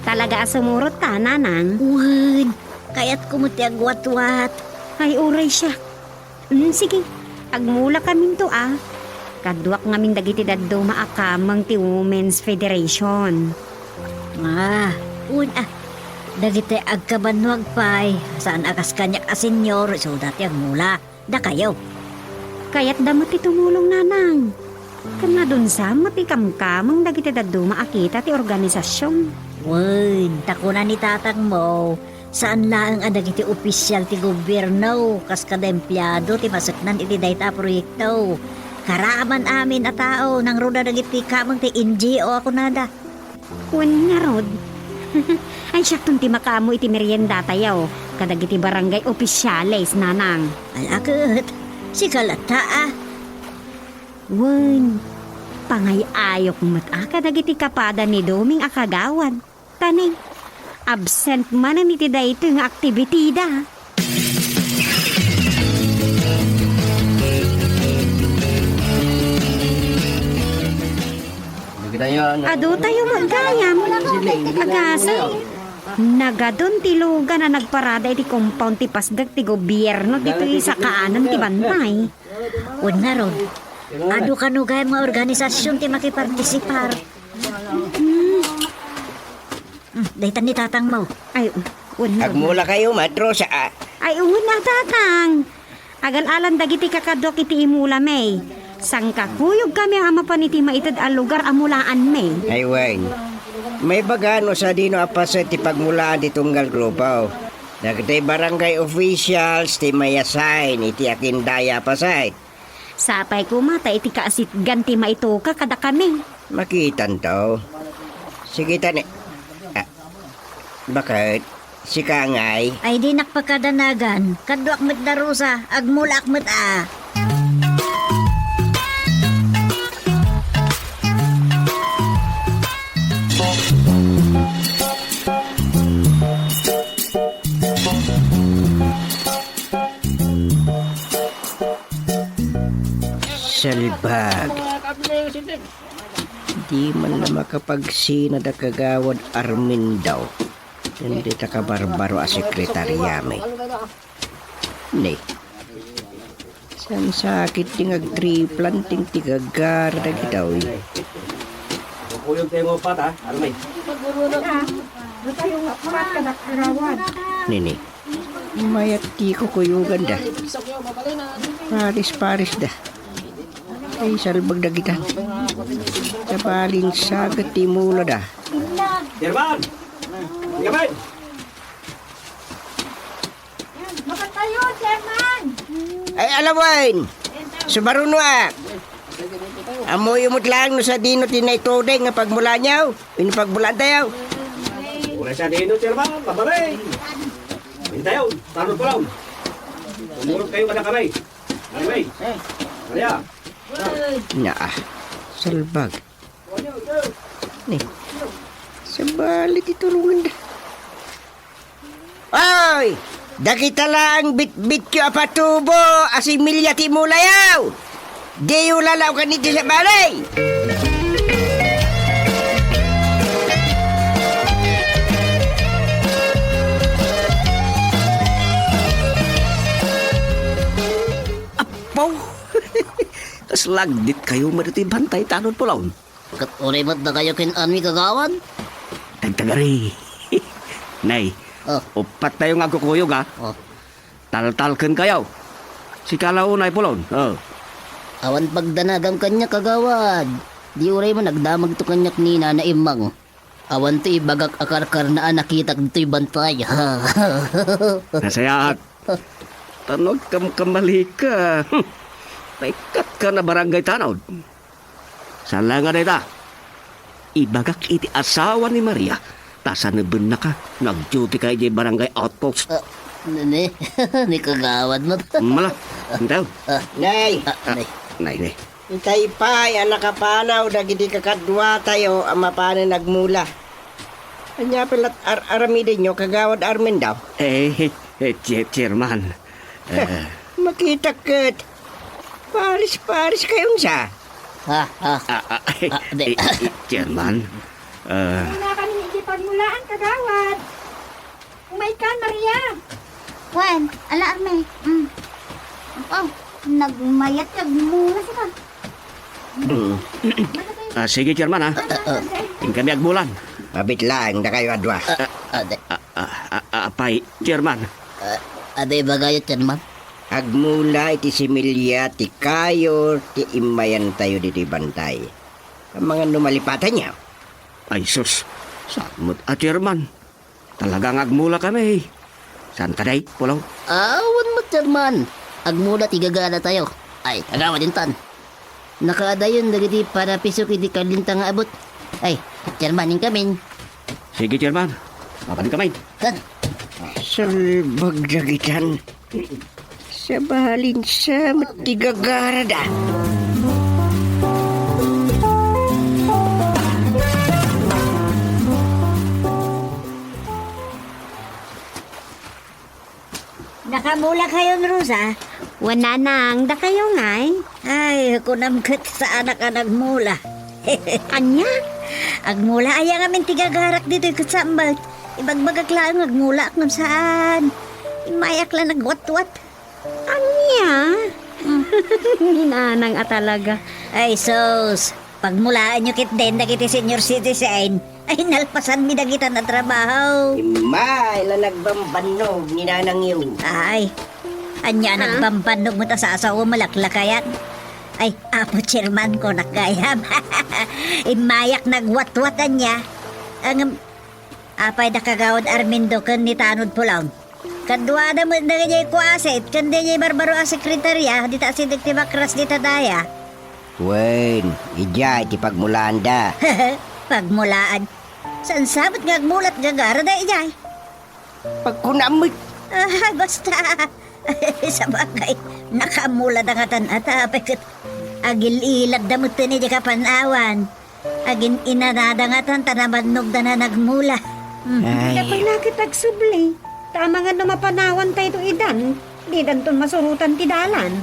Talaga a sumurot ta, Nanang? Wen, kayatko met ti agwatwat. Ay, uray siak. Mm, sige. Agmulakaminto a. Kaduak ngamin dagiti dadduma a kameng ti Women's Federation. Ah, wen a. Dagiti agkabannuag pay, saan a kas kaniak a senior, isuda ti agmula. Dakayo. Kayatda met ti tumulong, Nanang. Ken nadunsa met ti kamkameng dagiti dadduma a kita ti organisasion. Wen, ta kuna ni tatangmo, saan laeng a dagiti opisial ti gobierno, kas kada empleado ti maseknan iti dayta a proyekto. Karaaman amin a tao, nangruda dagiti kameng ti N G O a kunada. Wen ngarud. Ay, siakton ti makaammo iti meriendatayo kadagiti barangay ofisiales, Nanang. Ay, a ket, sika latta a. Wen, pangay-ayok met a kadagiti kapada ni Doming a kagawad. Ta ni, absent manen iti daytoy nga aktibitida. Adu tayo met gayam. Agasay. Nagadun ti lugan a nagparada iti compound ti pasdek ti gobierno ditoy sakaanan ti bantay. Wen ngarud, adu kano gayam nga organisasion ti makipartisipar? Hmm. Hmm, daytan ni tatangmo. Ay, wen ngarud. Agmula kayo, Madrosa, ah. Ay, wen a, tatang. Agal-alan dagiti kakaduak iti imula, May. Sangkakuyog kami a mapan iti maited a lugar a mulaan, May. Ay, wen. Maibaga no sadino a paset ti pagmulaan ti tunggal grupo. Dagiti barangay officials ti may-assign iti agenda a paset. Sapay koma ta iti kaasitgan ti maituka kadakami. Makitanto. Sige ta ni, ah, baket? Sika ngay? Ay, dinak pakadanagan. Kaduak met da, Rosa. Agmulaak met a. Salbag. Di man la makapagsina da Kagawad Armin daw. Ken dita kabarbaro a sekretariami. Ne. Saan sakit ti ngagtriplanting ti gagara dagitoy? Kuyog tayo nga upat, ha? Armin. Nini. Mayat ti kukuyoganda. Paris-paris da. Ay, salbag dagitan. Sabalin saget ti imulada. Chairman! Chairman! Makatayo, Chairman! Ay, alawen! Subarunoak! Ammoyo met laeng no sadino ti naituding nga pagmulaanyo wenno pagmulaantayo. Uray sadino, Chairman, pabari! Intayo, tanod ko lang. Tumulong kayo kada kamay. Anyway, Maria. Naa, salbag. Ni, sabali ti tulonganda. Oy! Dagita laeng bitbityo a patubo a similya ti imulayo! Diyo lalaokan iti sabali! Apo! Kas lagdit kayo met iti bantay, tanod pulong. Ket uray met dakayo ken Army, kagawad? Tagtagari. Nay, Oh. Uppat tayo nga agkukuyog, ha? Oh. Taltalken kayo. Sika la unay, Pulon. Oh. Awan pagdanagam kaniak, kagawad. Di uray man agdamagto kaniak ni Nana Immang. Awan ti ibagak a karkarna a nakitak ditoy bantay. Nasayaat. Tanod kam kamalika. Paikkat ka na barangay tanod. Saan laeng a dayta? Ibagak iti asawa ni Maria, ta sanebennaka no agduty ka idiay barangay outpost. Ah, ni, ni, ni kagawad met. Mala, intayo. Ah. Nay! Ah, nay. Nay, nay. Itay pay a nakapanaw dagiti kakaduatayo a mapanen agmula. Ania pay lat ar-aramidenyo, Kagawad Armin daw? Eh, eh, Chair-, Chairman. Eh. Makitak ket. Paris-paris kayon sa. Ha, ha. Ah, ah, Ah, di. Eh, eh, Chairman. Ah. Una kami iti pagmulaan, Kagawad. Umay ka, Maria. Wen, ala, Arme. Mm. Apo, nagmayat kag mula sa ka. Mm. Ah, sige, Chairman, ha? Ah, ah. Inkami agmulan. Abit laeng, dakayo a dua. Ah, ah, di. Ah, ah, ah, ah, apay, Chairman. Ah, adi bagayo, Chairman? Agmula iti similya ti kayo ti immayantayo ditoy bantay. Amangan no malipatanyo. Ay, sus. Saan met a, Chairman? Talaga nga agmula kami. Saan ka, day, Pulong? Awan met, Chairman. Agmula ti gagaratayo. Ay, agawad intan. Nakaadayon dagiti parapisok iti kallinta nga abut. Ay, Chairman, inkamin. Sige, Chairman. Mapan kami. Tan. Salbag dagitan. Sabalin sa met ti gagarada. Nakamula kayon, Rosa? Wen, nanang, dakayo ngay? Ay, kunam ket saanak a nagmula. Ania? Agmula aya ngamin ti gagarak ditoy ket saan met? Ibagbagak laeng nga agmulaak ngem saan. Immayak la nagwatwat. Ania? Ni nanang a talaga. Ay, sus. Pagmulaanyo ketdin dagiti senior citizen. Ay, nalpasanmi dagitan a trabaho. Immay la nagbambannog ni nanangyo. Ay, ania a nagbambannog met a sasawa malaklakayan? Ay, Apo Chairman, kunak gayam. Immayak nagwatwat ania. Ngem, apay da Kagawad Armindo ken ni Tanod Pulong? Kaduada met dagijay kuasit ken dayjay barbaro a sekretaria, dita asideg ti bakras dita daya. Wen, idiay ti pagmulaanda. Pagmulaan? Saan sa met nga agmulat gagara da idiay? Pagkunam met. Ah, basta. Sabagay, nakamula da ngatan ata, apay ket agil-ilad da met idiay kapan-awan. Agin-inanada ngatan ta namannogda na nagmula. Hmm. Ay. Dapay la ket agsubli. Ta amangan no mapanawan tayo idan, didanton masurotan ti dalan.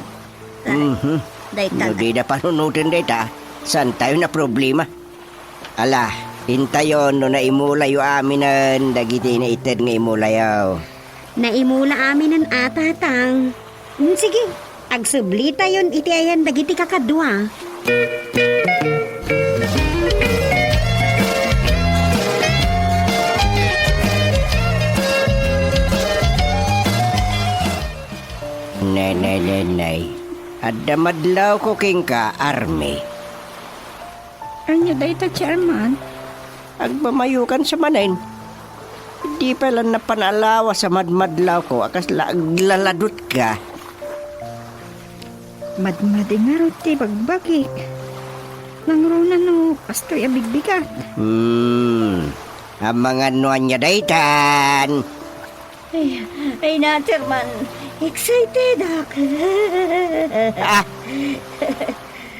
Mhm. Dayta. No dida panunoten dayta, saan tayo na problema? Ala, intayon no naimulayo aminen dagiti naited nga imulayo. Naimula aminen a, Tatang. Hmm, sige, agsublitayon iti ayan dagiti kakadua. Nay, nay, nay. Adda madlawko kenka, Army. Ania dayta, Chairman? Agpamayokan sa manen. Di pay la napan a lawas a madmadlawko a kasla aglaladutka. Madmadi ngarud ti bagbagik. Nangruna no kastoy a bigbigat. Hmm. Amangan no ania daytan. Ay, ay na, Chairman. Excited ak. Ah.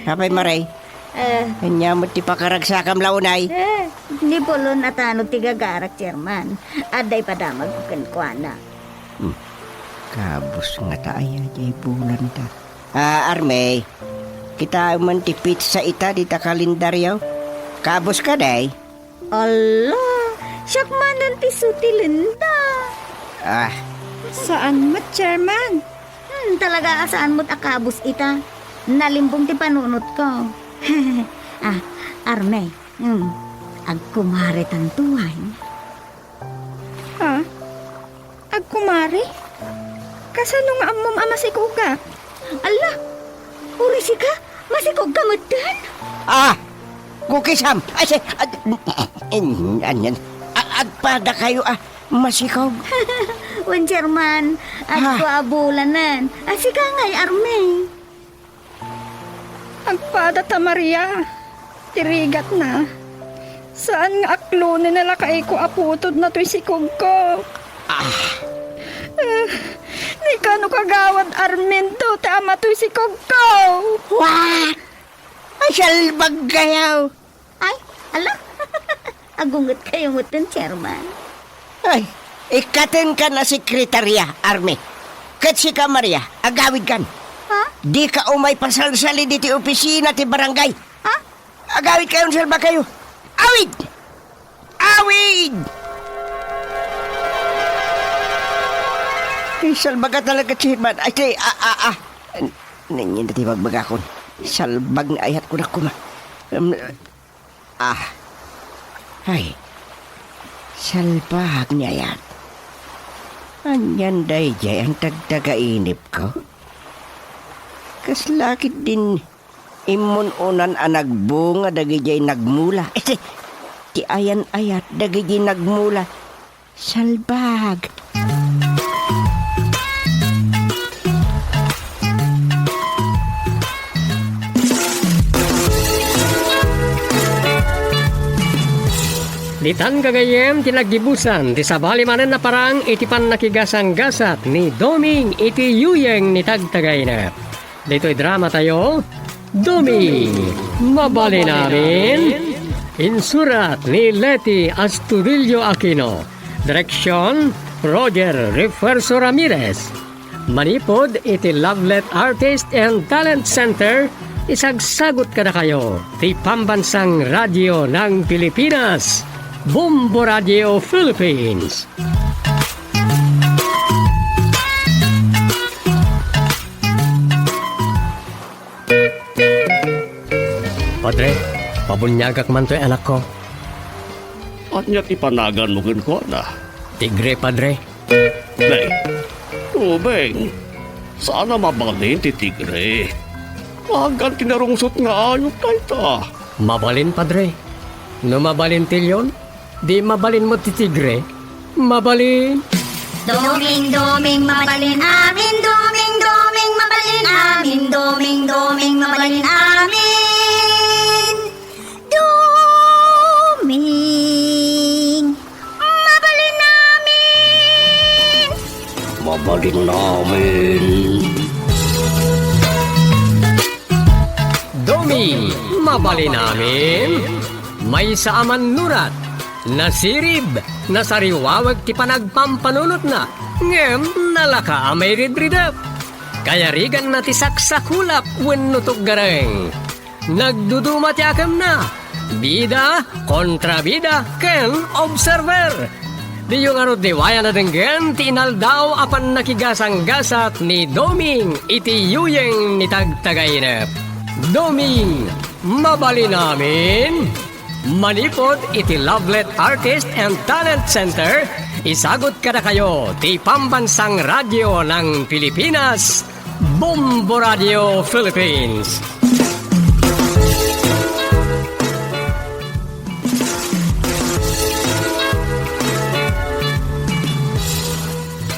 Apay, Mare? Ah. Ania met ti pakaragsakam la unay? Eh, ni Pulon a tanod ti gagarak, Chairman. Adda ipadamagko kenkuana. Hmm. Kabus ngata aya jay bulanda. Ah, Army, kitaem man ti petsa ita dita kalendario. Kabus kadi? Ala, siak manen ti sutilenda. Ah. Saan met, Chairman? Hmm, talaga a saan met a kabus ita. Nalimbong ti panunotko. Ah, Army, hmm, agkumaretanto, ay. Ha? Agkumare? Kasano nga ammom a masikogak? Alla! Uray sika, masikogka metten? Ah! Kukisam! Ay, si, ad-, an-, an-, ag-, agpadakayo, ah, masikog. Wen, Chairman, agko a bulanen. A, sika ngay, Army. Agpada ta Maria ti rigatna. Saan nga aklonen a lakayko a putodna toy sikogko. Ah. Ah, ni kano kagawad Armindo ti ama toy sikogko. Wa! Ay, salbag kayo! Ay, ala! Agungetkayo metten, Chairman. Ay, ikkatenkan a sekretaria, Army. Ket sika, Maria, agawidkan. Ha? Dika umay pasalsalid iti opisina ti barangay. Ha? Agawidkayon, salbagkayo. Awid! Awid! Ay, salbaga talaga, Chairman. Ay, ti, a, a, a. N-, nanyan ti bagbagakon. Salbag nga ayat ko na kuma. Um, Ah. Ay. Salbag nga ayat. Anian daydiay a nagtagtagainipko? Kasla ketdin immun-unan a nagbunga dagidiay nagmula. Ti ayan-ayat dagidiay nagmula. Salbag. Ditan gagayyem ti naggibusan ti sabali manen a parang iti pannakigasanggasat ni Doming iti yuyeng ni Tagtagainep. Ditoy drama tayo, Doming, Mabalin Amin. Insurat ni Leti Astudillo Aquino. Direksyon, Roger Refuerzo Ramirez. Manipud iti Lovelet Artist and Talent Center, isagsagut kadakayo ti Pambansang Radyo ng Pilipinas, Bombo Radio Philippines. Padre, pabuniagak man toy anakko. Ania ti panaganmo kenkuana? Tigre, Padre. Nay, Doming, saan a mabalin ti tigre. Agan ti narungsot nga ayup dayta. Mabalin, Padre. No mabalin ti leon, di mabalin met ti tigre. Mabalin. Doming, Doming, mabalin amin. Doming, Doming, mabalin amin. Doming, Doming, mabalin amin. Doming, mabalin amin. Mabalin amin. Doming, mabalin amin. Maysa a mannurat, nasirib, nasariwawek ti panagpampanunotna, ngem nalaka a mairidridep. Kayariganna ti saksakulap wenno tuggareng. Nagduduma ti akemna, bida, kontrabida, ken observer. Diyo ngarud liwayan a denggen ti inaldaw a pannakigasanggasat ni Doming iti yuyeng ni Tagtagainep. Doming, mabalin amin. Manipud iti Lovelet Artist and Talent Center, isagut kadakayo ti Pambansang Radyo ng Pilipinas, Bombo Radio Philippines.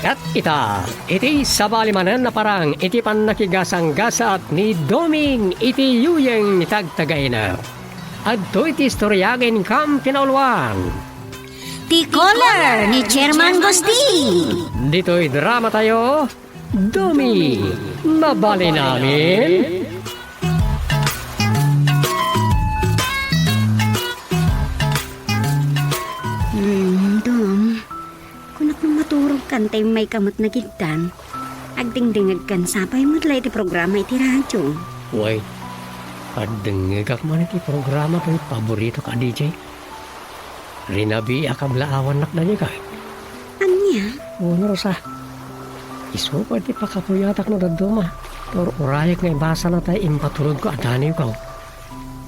Ket ita, iti sabali manen a parang iti pannakigasanggasat ni Doming iti yuyeng ni Tagtagainep. Adtoy ti istorya nga inkam pinauluan. Ti Caller ni Chairman Gusti. Ditoy dramatayo, Domi, mabalin amin? Hmm, Dom, kunak no maturogkan ta immayka met nagiddan. Agdengdengngegkan sapay met la iti programa iti radyo. Way, agdengngegak man iti programa toy paboritok a D J. Rinabiak a blaawannak daydiay. Ania? Wen, Rosa. Isu pay ti pakapuyatak no dadduma. Ur-urayek nga ibasana tay impaturogko a daniwko.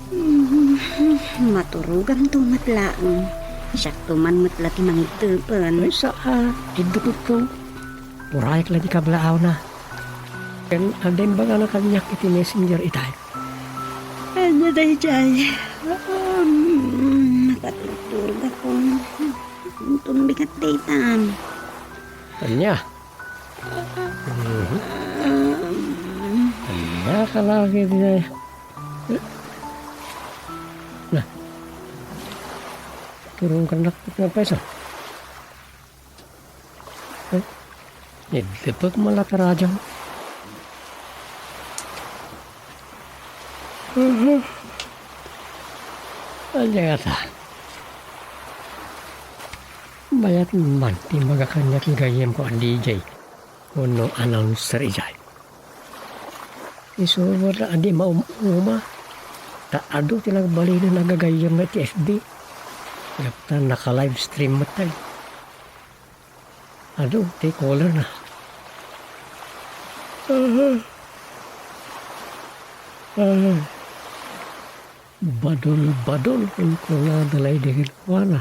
Hmm, maturogamto met laeng. Siakto man met la ti mangiddepen. Ay, saan. Iddukutko. Urayek la ti kablaawna. Ken adda imbagana kaniak iti messenger itay. Ania daydiay? Um, makaturturogakon. Inton bigat daytan. Ania? Mhm. Ania ka lagi daydiay? Na. Turong kanak nga payso. Ay, nidlipek man la ti radyo. Mhm. Ania ngata? Mayat man ti imbagak kaniak ti gayyemko a D J wenno announcer idiay. Isu met la a di maum-uma, ta adu ti nagbalinen a gagayyemna iti F B. Ngem ta naka-livestream met tayo. Adu ti caller na. Aha. Aha. Badul-badul, kunkunada la idi kenkuana.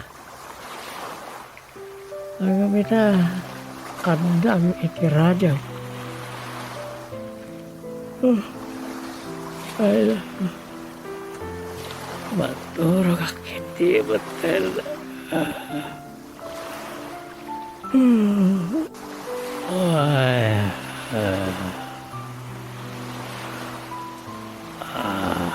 Agam ita, kaddam iti radio. Oh, ay, maturog ak iti betel. Ah. Hmm. Ay, ah. Ah.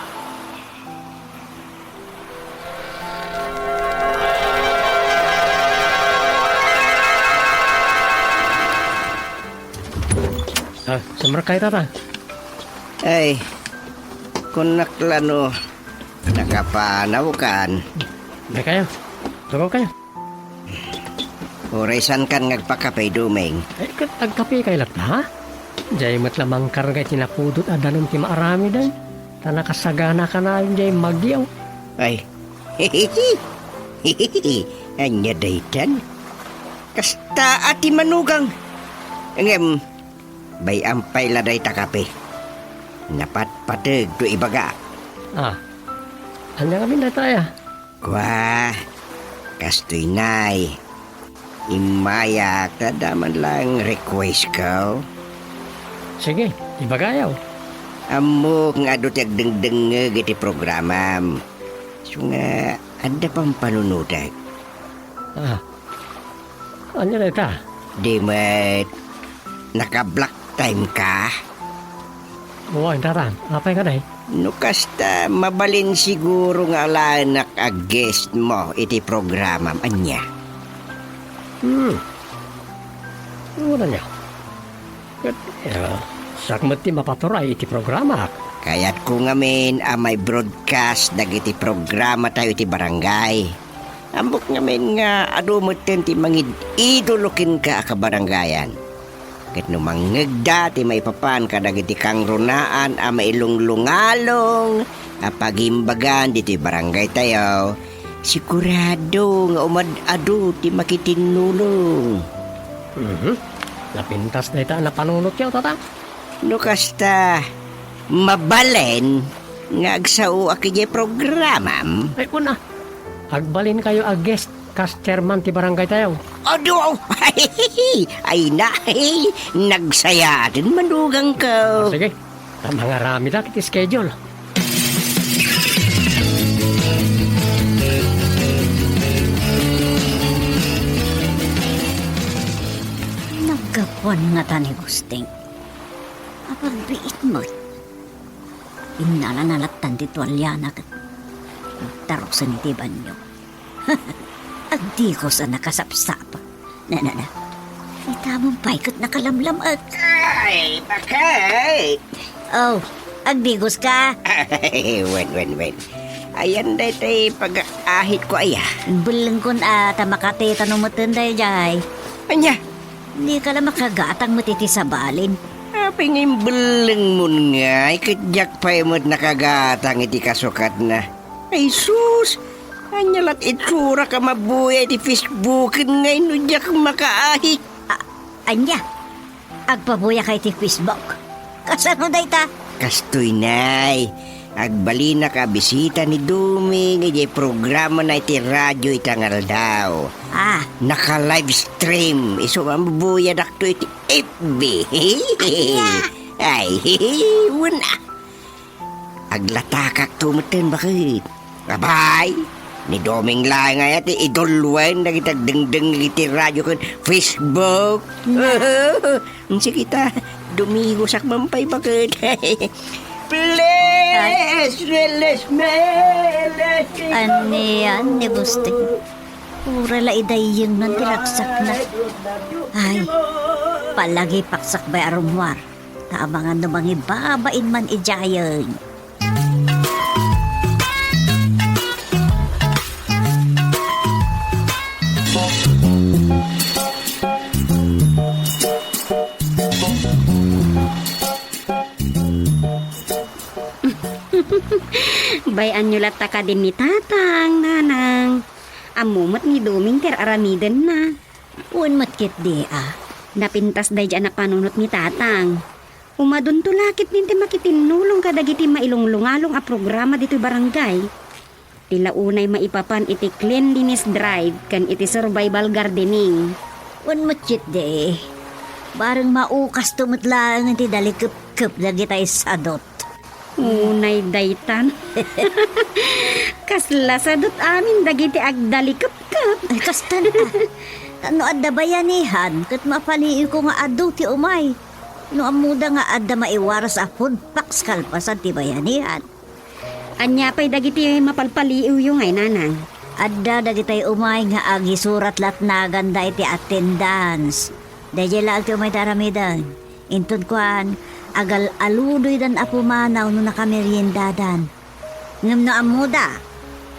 Ah, sumrekkayo, Tata. Ay, kunak la no nakapanawkan. Daykayo. Tugaw kayo. Uray saankan nga agpakape, Doming. Ay, ket agkapekayo latta, ha? Diay met la mangkarga iti napudot a danum ti maaramiden, ta nakasagana kanayon diay Baguio. Ay. Ania daytan? Kasta a ti manugang. Ngem, bay-am pay la dayta kape. Napatpateg to ibagak. Ah. Ania ngamin dayta aya? Kua, kastoy nay. Immayak ta adda man lang request ko. Sige, ibagayo. Ammok nga adu ti agdengdengngeg iti programam. Isu nga adda pampanunotek. Ah. Ania dayta? Di met naka-block time ka? Wen, Tata. Apay kadi? No kasta, mabalin siguro nga alaenak a guest mo iti programam. Ania? Hmm. Wen, ania? Ket, eh, siak met ti mapaturay iti programak. Kayatko ngamin a mai-broadcast dagiti programatayo iti barangay. Ammok ngamin nga adu metten ti mangid-idolo kenka a kabarangayan. Ket no mangngegda ti maipapan kadagiti kangrunaan a mailunglungalong a pagimbagan ditoy barangaytayo, sigurado nga umad-adu ti makitinnulong. Mhm. Napintas dayta a napanunotyo, Tata. No kasta, mabalin nga agsaoak idiay programam. Ay, kuna, agbalinkayo a guest kas chairman ti barangay tayo. Adu! Ay na, nagsayaaten manugangko. Sige, ta mangaramidak iti schedule. Naggapuan ngata ni Gusting. Apagbiit met. Innalana lattan ti tualiana ket nagtarusen iti banio. Agdigos a nakasapsapa. Na, na, na. Itamon pay ket nakalamlam-et. Ay, bakit? Oh, agdigoska? Ay, wen, wen, wen. Ayan daytay pag-aahitko aya. Bellengkon a ta makatitano metten daydiay. Ania? Dika la makagatang met iti sabalin. Apay nga imbellengmon ngay ket diak pay met nakagatang iti kasukatna. Ay sus! Ania lat itsurak a mabuya iti Facebooken ngay no diak makaahit? A-, ania? Agpabuyaka iti Facebook? Kasano dayta? Kastoy, nay. Agbalinak a bisita ni Doming idiay programana iti radio ita nga aldaw. Ah. Naka-live stream. Isu a mabuyadakto iti F B. Ania? Ay, wen a. Aglatakakto metten, baket. Abay, ni Doming laeng aya ti idoluen dagiti agdengdengngeg iti radio ken Facebook. Sige ta, dumigosak man pay, baket. Please release me, let me go. Ania ni Gusting? Uray la idayyengnan ti ragsakna. Ay, palagipaksak bay a rummuar. Ta amangan no mangibabain man idiayen. Bay-anyo latta kadin ni Tatang, Nanang. Ammo met ni Doming ti ar-aramidenna. Wen met ketdi a. Napintas daydi a napanunot ni Tatang. Umadunto la ketdin ti makitinnulong kadagiti mailunglungalong a programa ditoy barangay. Ti la unay maipapan iti cleanliness drive ken iti survival gardening. Wen met ketdi. Bareng maukasto met laeng ti dalikepkep dagitay sadot. Unay daytan. Kasla sadot amin dagiti agdalikepkep. Ay, kastan, a. Ta no adda bayanihan, ket mapaliiwko nga adu ti umay. No ammoda nga adda maiwaras a food packs kalpasan ti bayanihan. Ania pay dagiti mapalpaliiwyo ngay, Nanang? Adda dagitay umay nga agisurat latnaganda iti attendance. Daydiay laeng ti umay ti aramiden. Inton kuan, agal-aludoydan a pumanaw no nakameriendadan. Ngem no ammoda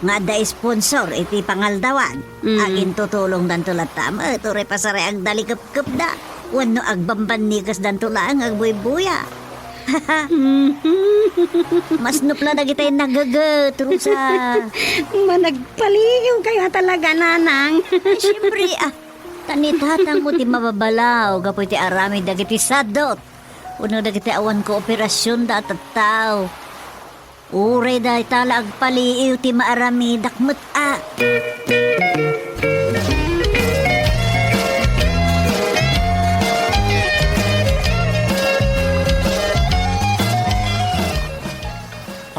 nga adda sponsor iti pangaldawan, mm, agintutulongdanto latta met, uray pasaray agdalikepkepda, wenno agbambannikesdanto laeng agbuybuya. Masnop la dagitay nageget, Rosa. Managpaliiwkayo a talaga, Nanang. Ay, siempre, a. Ta ni Tatangmo ti mababalaw gapu iti aramid dagiti sadot wenno dagiti awan kooperasionda a tattao. Uray dayta la agpaliiw ti maaramidak met a.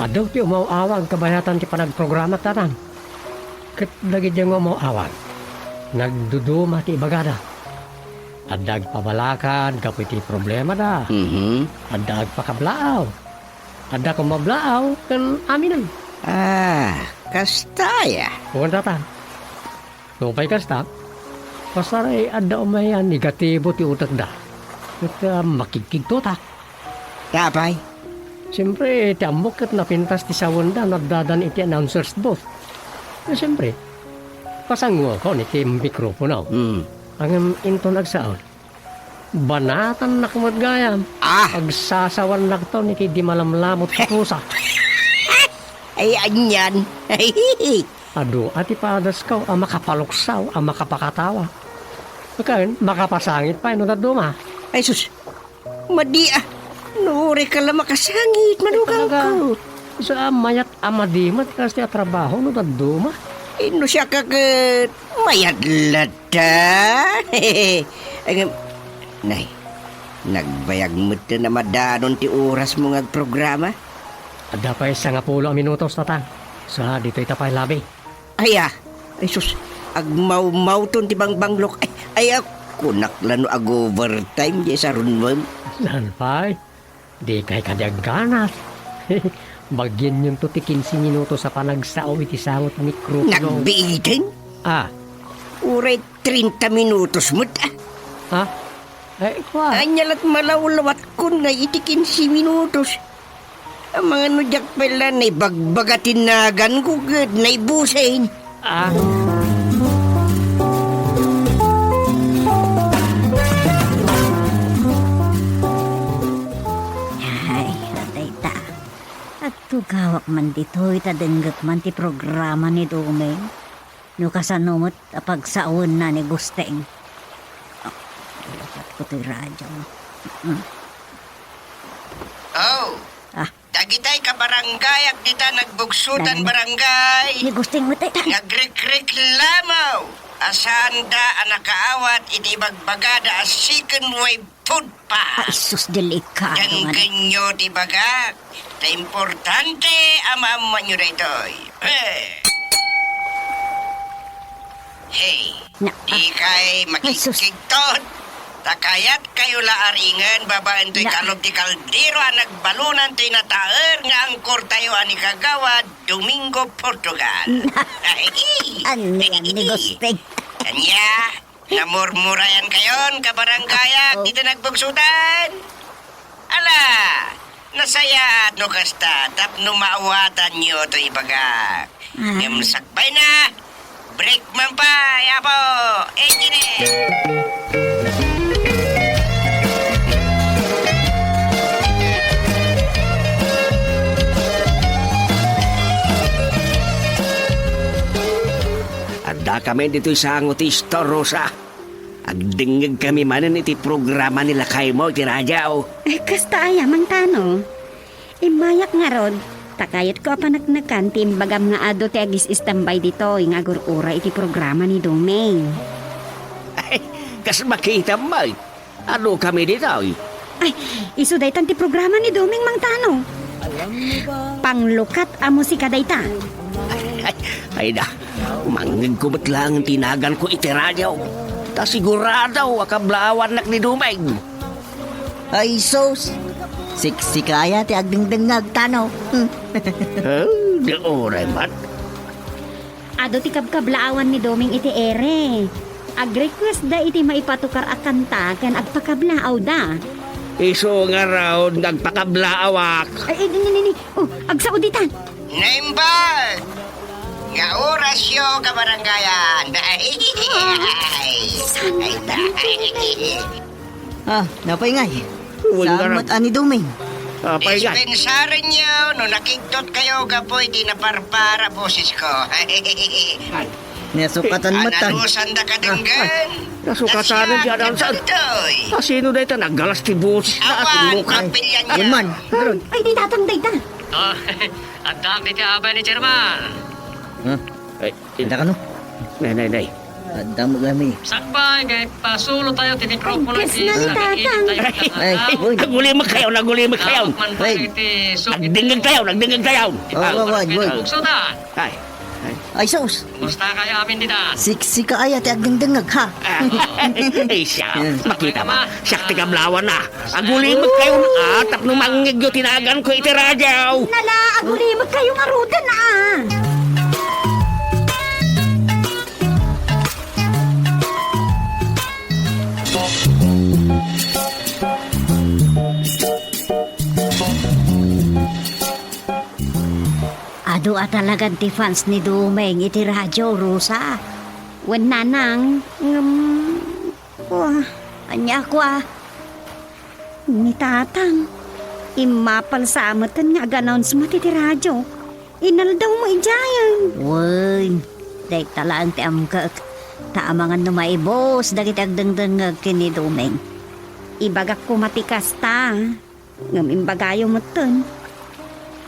Adu ti umaw-awag kabayatan ti panagprograma, Tatang. Ket dagiti nga umaw-awag, nagduduma ti ibagada. Adda agpabalakad gapu iti problemada. Mhm. Adda agpakablaaw. Adda koma blaaw ken aminen. Ah, kasta aya? Wen, Tatang. Nupay kasta, pasaray adda umay a negatibo ti utekda. Ket, ah, makigkigtotak. Apay? Siempre, ti ammok ket napintas ti sawenda no addadan iti announcer's booth. Eh, siempre, pasanguakon iti mikropono. Hmm. Ngem inton agsao, banatannak met gayam. Ah! Agsasawannakton iti di malamlamot a pusa. Ay, anian. Adu a ti padasko a makapaluksaw, a makapakatawa. Ken makapasangit pay no dadduma. Ay, sus! Madi a! No uray ka la makasangit, manugangko. Talaga. Sa mayat a madi met kasta a trabaho no dadduma. Inno siak ket mayat latta. Ngem, nay, nagbayag met a madanon ti orasmo nga agprograma. Adda pay sangapulo a minutos, Tatang. Sa ditoy ta pay labi. Aya, ay sus, agmawmawton ti bangbanglok. Ay, ay, kunak la no ag-overtime diay sarunmem. Saan pay? Dikay kadi agganas. Baginyonto ti kinse minutos a panagsao iti sango ti mikropono. Nagbiiten? Ah. Uray treinta minutos met, ah. Ha? Ay, kua. Ania lat malawlawatkon nga iti kinse minutos? Amangan no diak pay la naibagbaga ti naganko ket naibusen. Ah. Ay, adayta. Agtugawak man ditoy ta dengngek man ti programa ni Doming. No kasano met a pagsawenna ni Gusteng. Oh, ilukatko toy radio. Mm. Oh, ah. Dagitay kabarangayak dita nagbugsutan barangay. Ni Gusteng met, ay, ta- Nagrekreklamo a saanda a nakaawat iti ibagbagada a second wave food pass. Ay, sus, delikado nga na. Denggenyo ti bagak. Ta importante a maammoanyo daytoy. Eh. Hey, na, ah, dikay, ay, sus, makigkigtot. Ta kayatkayo la a ringen babaen toy, na, kalub ti kaldero a nagbalunan toy nataer nga angkortayo a ni Kagawad Domingo Portugal. Na, ay, ania ni Gusteng? Ania? Namurmurayankayon, kabarangayak, oh, dita nagbugsutan? Ala, nasayaat no kasta, tapno maawatanyo toy ibagak. Ah. Ngem sakbayna, break man pay, Apo Engineer! Addakami ditoy sango ti Store Rosa. Agdengngegkami manen iti programa ni lakaymo iti radio. Ay, kasta aya, Mang Tano? Immayak ngarud, ta kayatko a paneknekan ti imbagam nga adu ti agis-istambay ditoy nga agur-uray iti programa ni Doming. Ay, kas makitam met, adukami ditoy. Ay, isu daytan ti programa ni Doming, Mang Tano. Panglukat a musika dayta. Ay, ay, ay da, mangngegko met laeng ti naganko iti radio. Ta sigurado a kablaawannak ni Doming. Ay, sus! Siksika aya ti agdengdengngeg, Tano. Hmm. Oh, di uray met. Adu ti kabkablaawan ni Doming iti ere. Ag-request da iti maipatukar a kanta ken agpakablaawda. Isu ngarud nga agpakablaawak. Ay, ay, ni, ni, ni. Oh, agsao ditan. Naimbag nga orasyo, kabarangayan. Ay, ay, ay, ay. Ah, napay ngay. Wen, Saan ngarud. Met a ni Doming? Apay ngay. Dispensarenyo no nakigtot kayo gapu iti naparpar a bosesko. Ay. Nasukatan met tan. Ananusanda kadenggen. Ah, ah. Nasukatan ti anansan. Ditoy. Ah, sino dayta naggalas ti boses na? Awan, atin mo ka. Kapilyan niya. Wen man, ngarud. Ay, di tatang dayta. Ah, adda diti abay ni Chairman. Huh? Ay, Anda kano? Nay, nay, nay. Adda mo kami. Sakbay, kay pasulo tayo ti mikropono. Pagkes na ni Tatang. Ay, uy. Nagulimek kayo, nagulimek kayo. Ay. Nagdingag tayo, nagdingag tayo. Oh, ah, wag, wag, wag. Bukso ta. Ay. Ay. Ay, sus. Kumusta kayo amin dita? Siksika aya ti agdingdingag, ha? Ah, ay, siya. Yan. Makita mo. Siya ti kablawan na. Agulimek kayo, ah, tapno mangngegyo ti naganko iti radio. Nala, agulimek kayo ngaruden, ah. Adu a talagan ti fans ni Dumeng iti radio, Rosa. Wen, Nanang, ngem, oh, ania kua? Ni Tatang, immapal sa meten nga ag-announce met iti radio. Inaldaw mo idiayen. Wen, dayta laeng ti amkek. Ta amangan no maibus dagiti agdengdengngeg ken ni Dumeng. Ibagak koma ti kasta. Ngem imbagayo metten,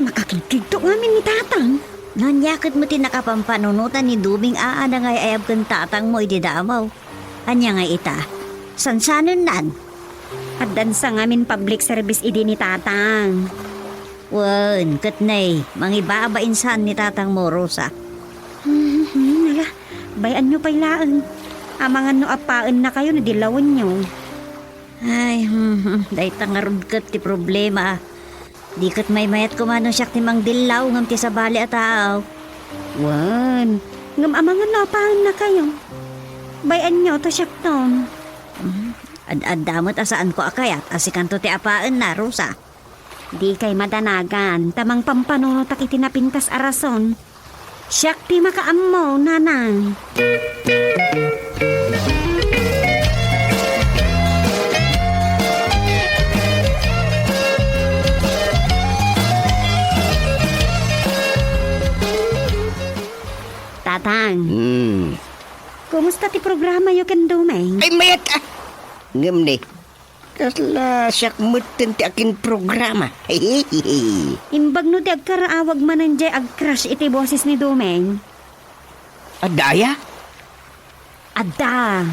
makakigkigto ngamin ni Tatang. Ania ket met ti nakapampanunotan ni Doming a, a nangay-ayab ken tatangmo idi damo? Ania ngay ita? Sansanennan? Addan sa ngamin public service idi ni tatang. Wen, ket nay, mangibabain saan ni tatangmo, Rosa. Hmm, ala, bay-anyo pay laeng. Amangan no appaennakayo no dillawenyo. Ay, hmm, hmm, dayta ngarud ket ti problema. Di ket maymayat koma no siak ti mangdillaw ngem ti sabali a tao. Wen, ngem amangan no appaennakayo. Bay-anyo ta siakton. Hmm, ad-adda met a saanko a kayat a sikanto ti appaenna, Rosa. Dikay madanagan, ta mangpampanunotak iti napintas a rason. Siak ti makaammo, nanang. Tatang. Hmm. Kumusta ti programayo ken Doming? Ay, mayat, ah! Ngem ni, kasla siak metten ti akinprograma. Imbag no ti agkaraawag manen jay agcrush iti boses ni Doming? Adda aya? Adda.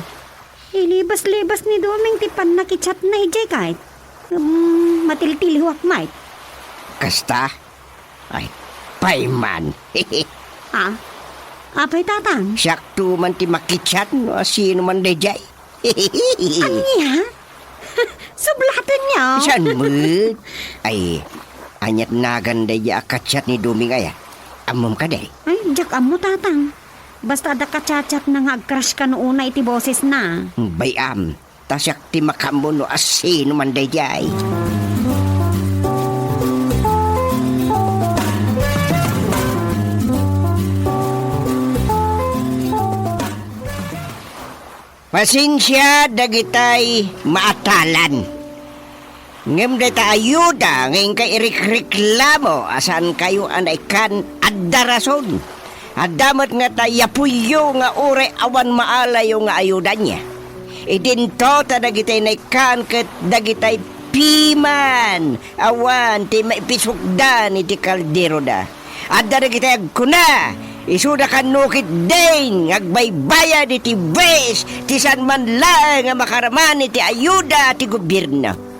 Ilibas-libas ni Doming ti pannakichatna idiay kayt. Hmm, matiltiliwak met. Kasta? Ay, payman. Ah? Apay, tatang? Siakto man ti makichat no a sino man daydiay. Ania? Sublatenyo? Saan met? Ay, aniat nagan daydiay a kachat ni Doming aya? Ammom kadi? Ay, diak ammo, tatang. Basta adda kachatchatna nga agcrush kano unay iti bosesna. Bay-am, ta siak ti makaammo no a sino man daydiay. Pasensia dagitay maatalan. Ngem dayta ayuda nga inkay irikreklamo a saankayo a naikkan, adda rason. Adda met nga ta yapuyo nga uray awan maalayo nga ayuda nia. Idinto ta dagitay naikkan ket dagitay piman awan ti maipisukdan iti kalderoda. Adda dagiti agkuna, isuda kano ketdin nga agbaybayad iti buis ti saan man laeng a makaraman iti ayuda ti gobierno.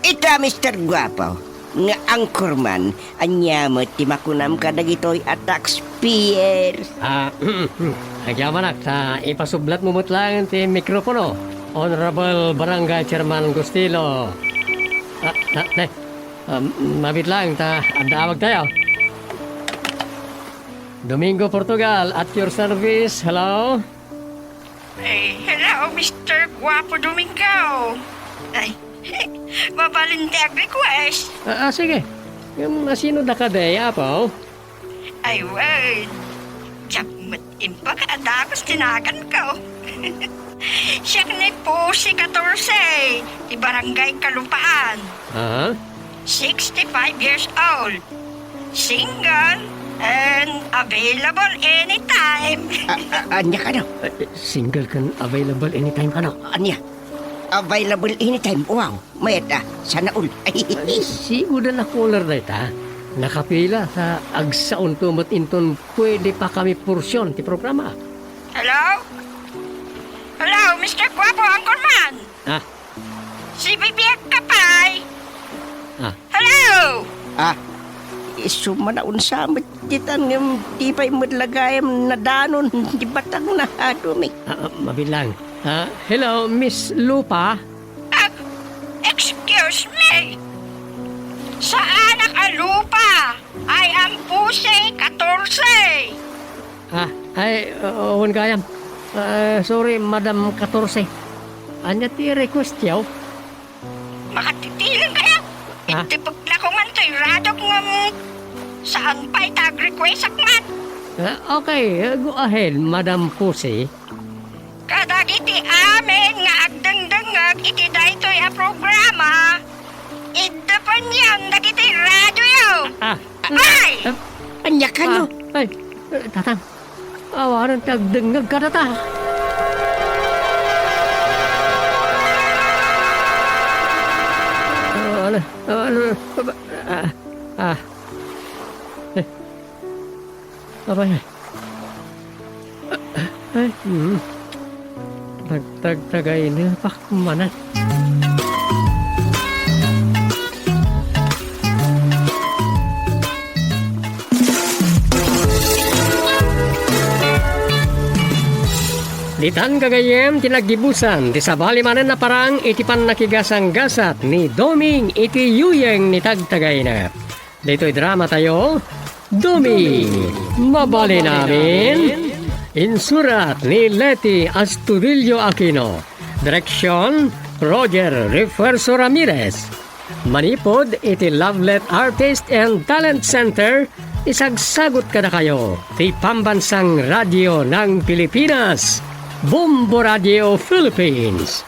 Ita, Mister Guapo, nga anchorman, ania met ti makunam kadagitoy a taxpayers? Ah, agyamanak, ta ipasublatmo met laeng ti mikropono, Honorable Barangay Chairman Gustilo. Ah, ah, ne. Um, mabiit laeng ta adda awagtayo. Domingo Portugal, at your service. Hello? Eh, hello, Mister Guapo Domingo. Ay, mabalin ti ag-request. Ah, ah, sige. Ngem, asino daka, Day, Apo? Ay, wen. Diak met imbag a dagus ti naganko. Siak ni Pusi Katorse, ti Barangay Kalupaan. Aha. Sixty-five years old. Single and available anytime. A-, a-, ania kano? Eh, single ken available anytime kano? Ania? Available anytime. Wow. Mayat a, sana all. Ay, sigud a nakular dayta. Nakapila ta agsaonto met inton pwede pa kami porsion ti programa. Hello? Hello, Mister Guapo, Anchorman! Ah. Sibibiag ka pay? Ah. Hello? Ah, isu man a unsa met ditan ngem di pay met la gayam nadanon ti batangna, Doming. Ah, ah, mabilang. Ah, hello, Miss Lupa? Ah, excuse me. Saanak a Lupa. I am Pusi Katorse. Ah, ay, uh, wen gayam. Ah, sorry, Madam Katorse. Ania ti request yo? Makatitileng kayo. Ah? Itipek la ko ngan toy radyo ngem saan pay ta ag-request ak man. Ah, okay, uh, go ahead, Madam Pusi. Kadagiti amin nga agdengdengngeg iti daytoy a programa, iddepenyon dagiti radyoyo. Ah, ah, Ay! Ah, ania kano? Ah, ay, eh, Tatang, awanen ti agdengngeg kadata. Ah, ano, ano, ah, ah, eh. Aray. Ay, hmm. Tagtagtagaynapak manen. Ditan gagayyem ti naggibusan ti sabali manen a parang iti pannakigasanggasat ni Doming iti yuyeng ni Tagtagayna. Ditoy drama tayo, Doming, mabalin amin. Insurat ni Leti Astudillo Aquino. Direksyon, Roger Refuerzo Ramirez. Manipud iti Lovelet Artist and Talent Center, isagsagut kadakayo ti Pambansang Radyo ng Pilipinas, Bombo Radio Philippines.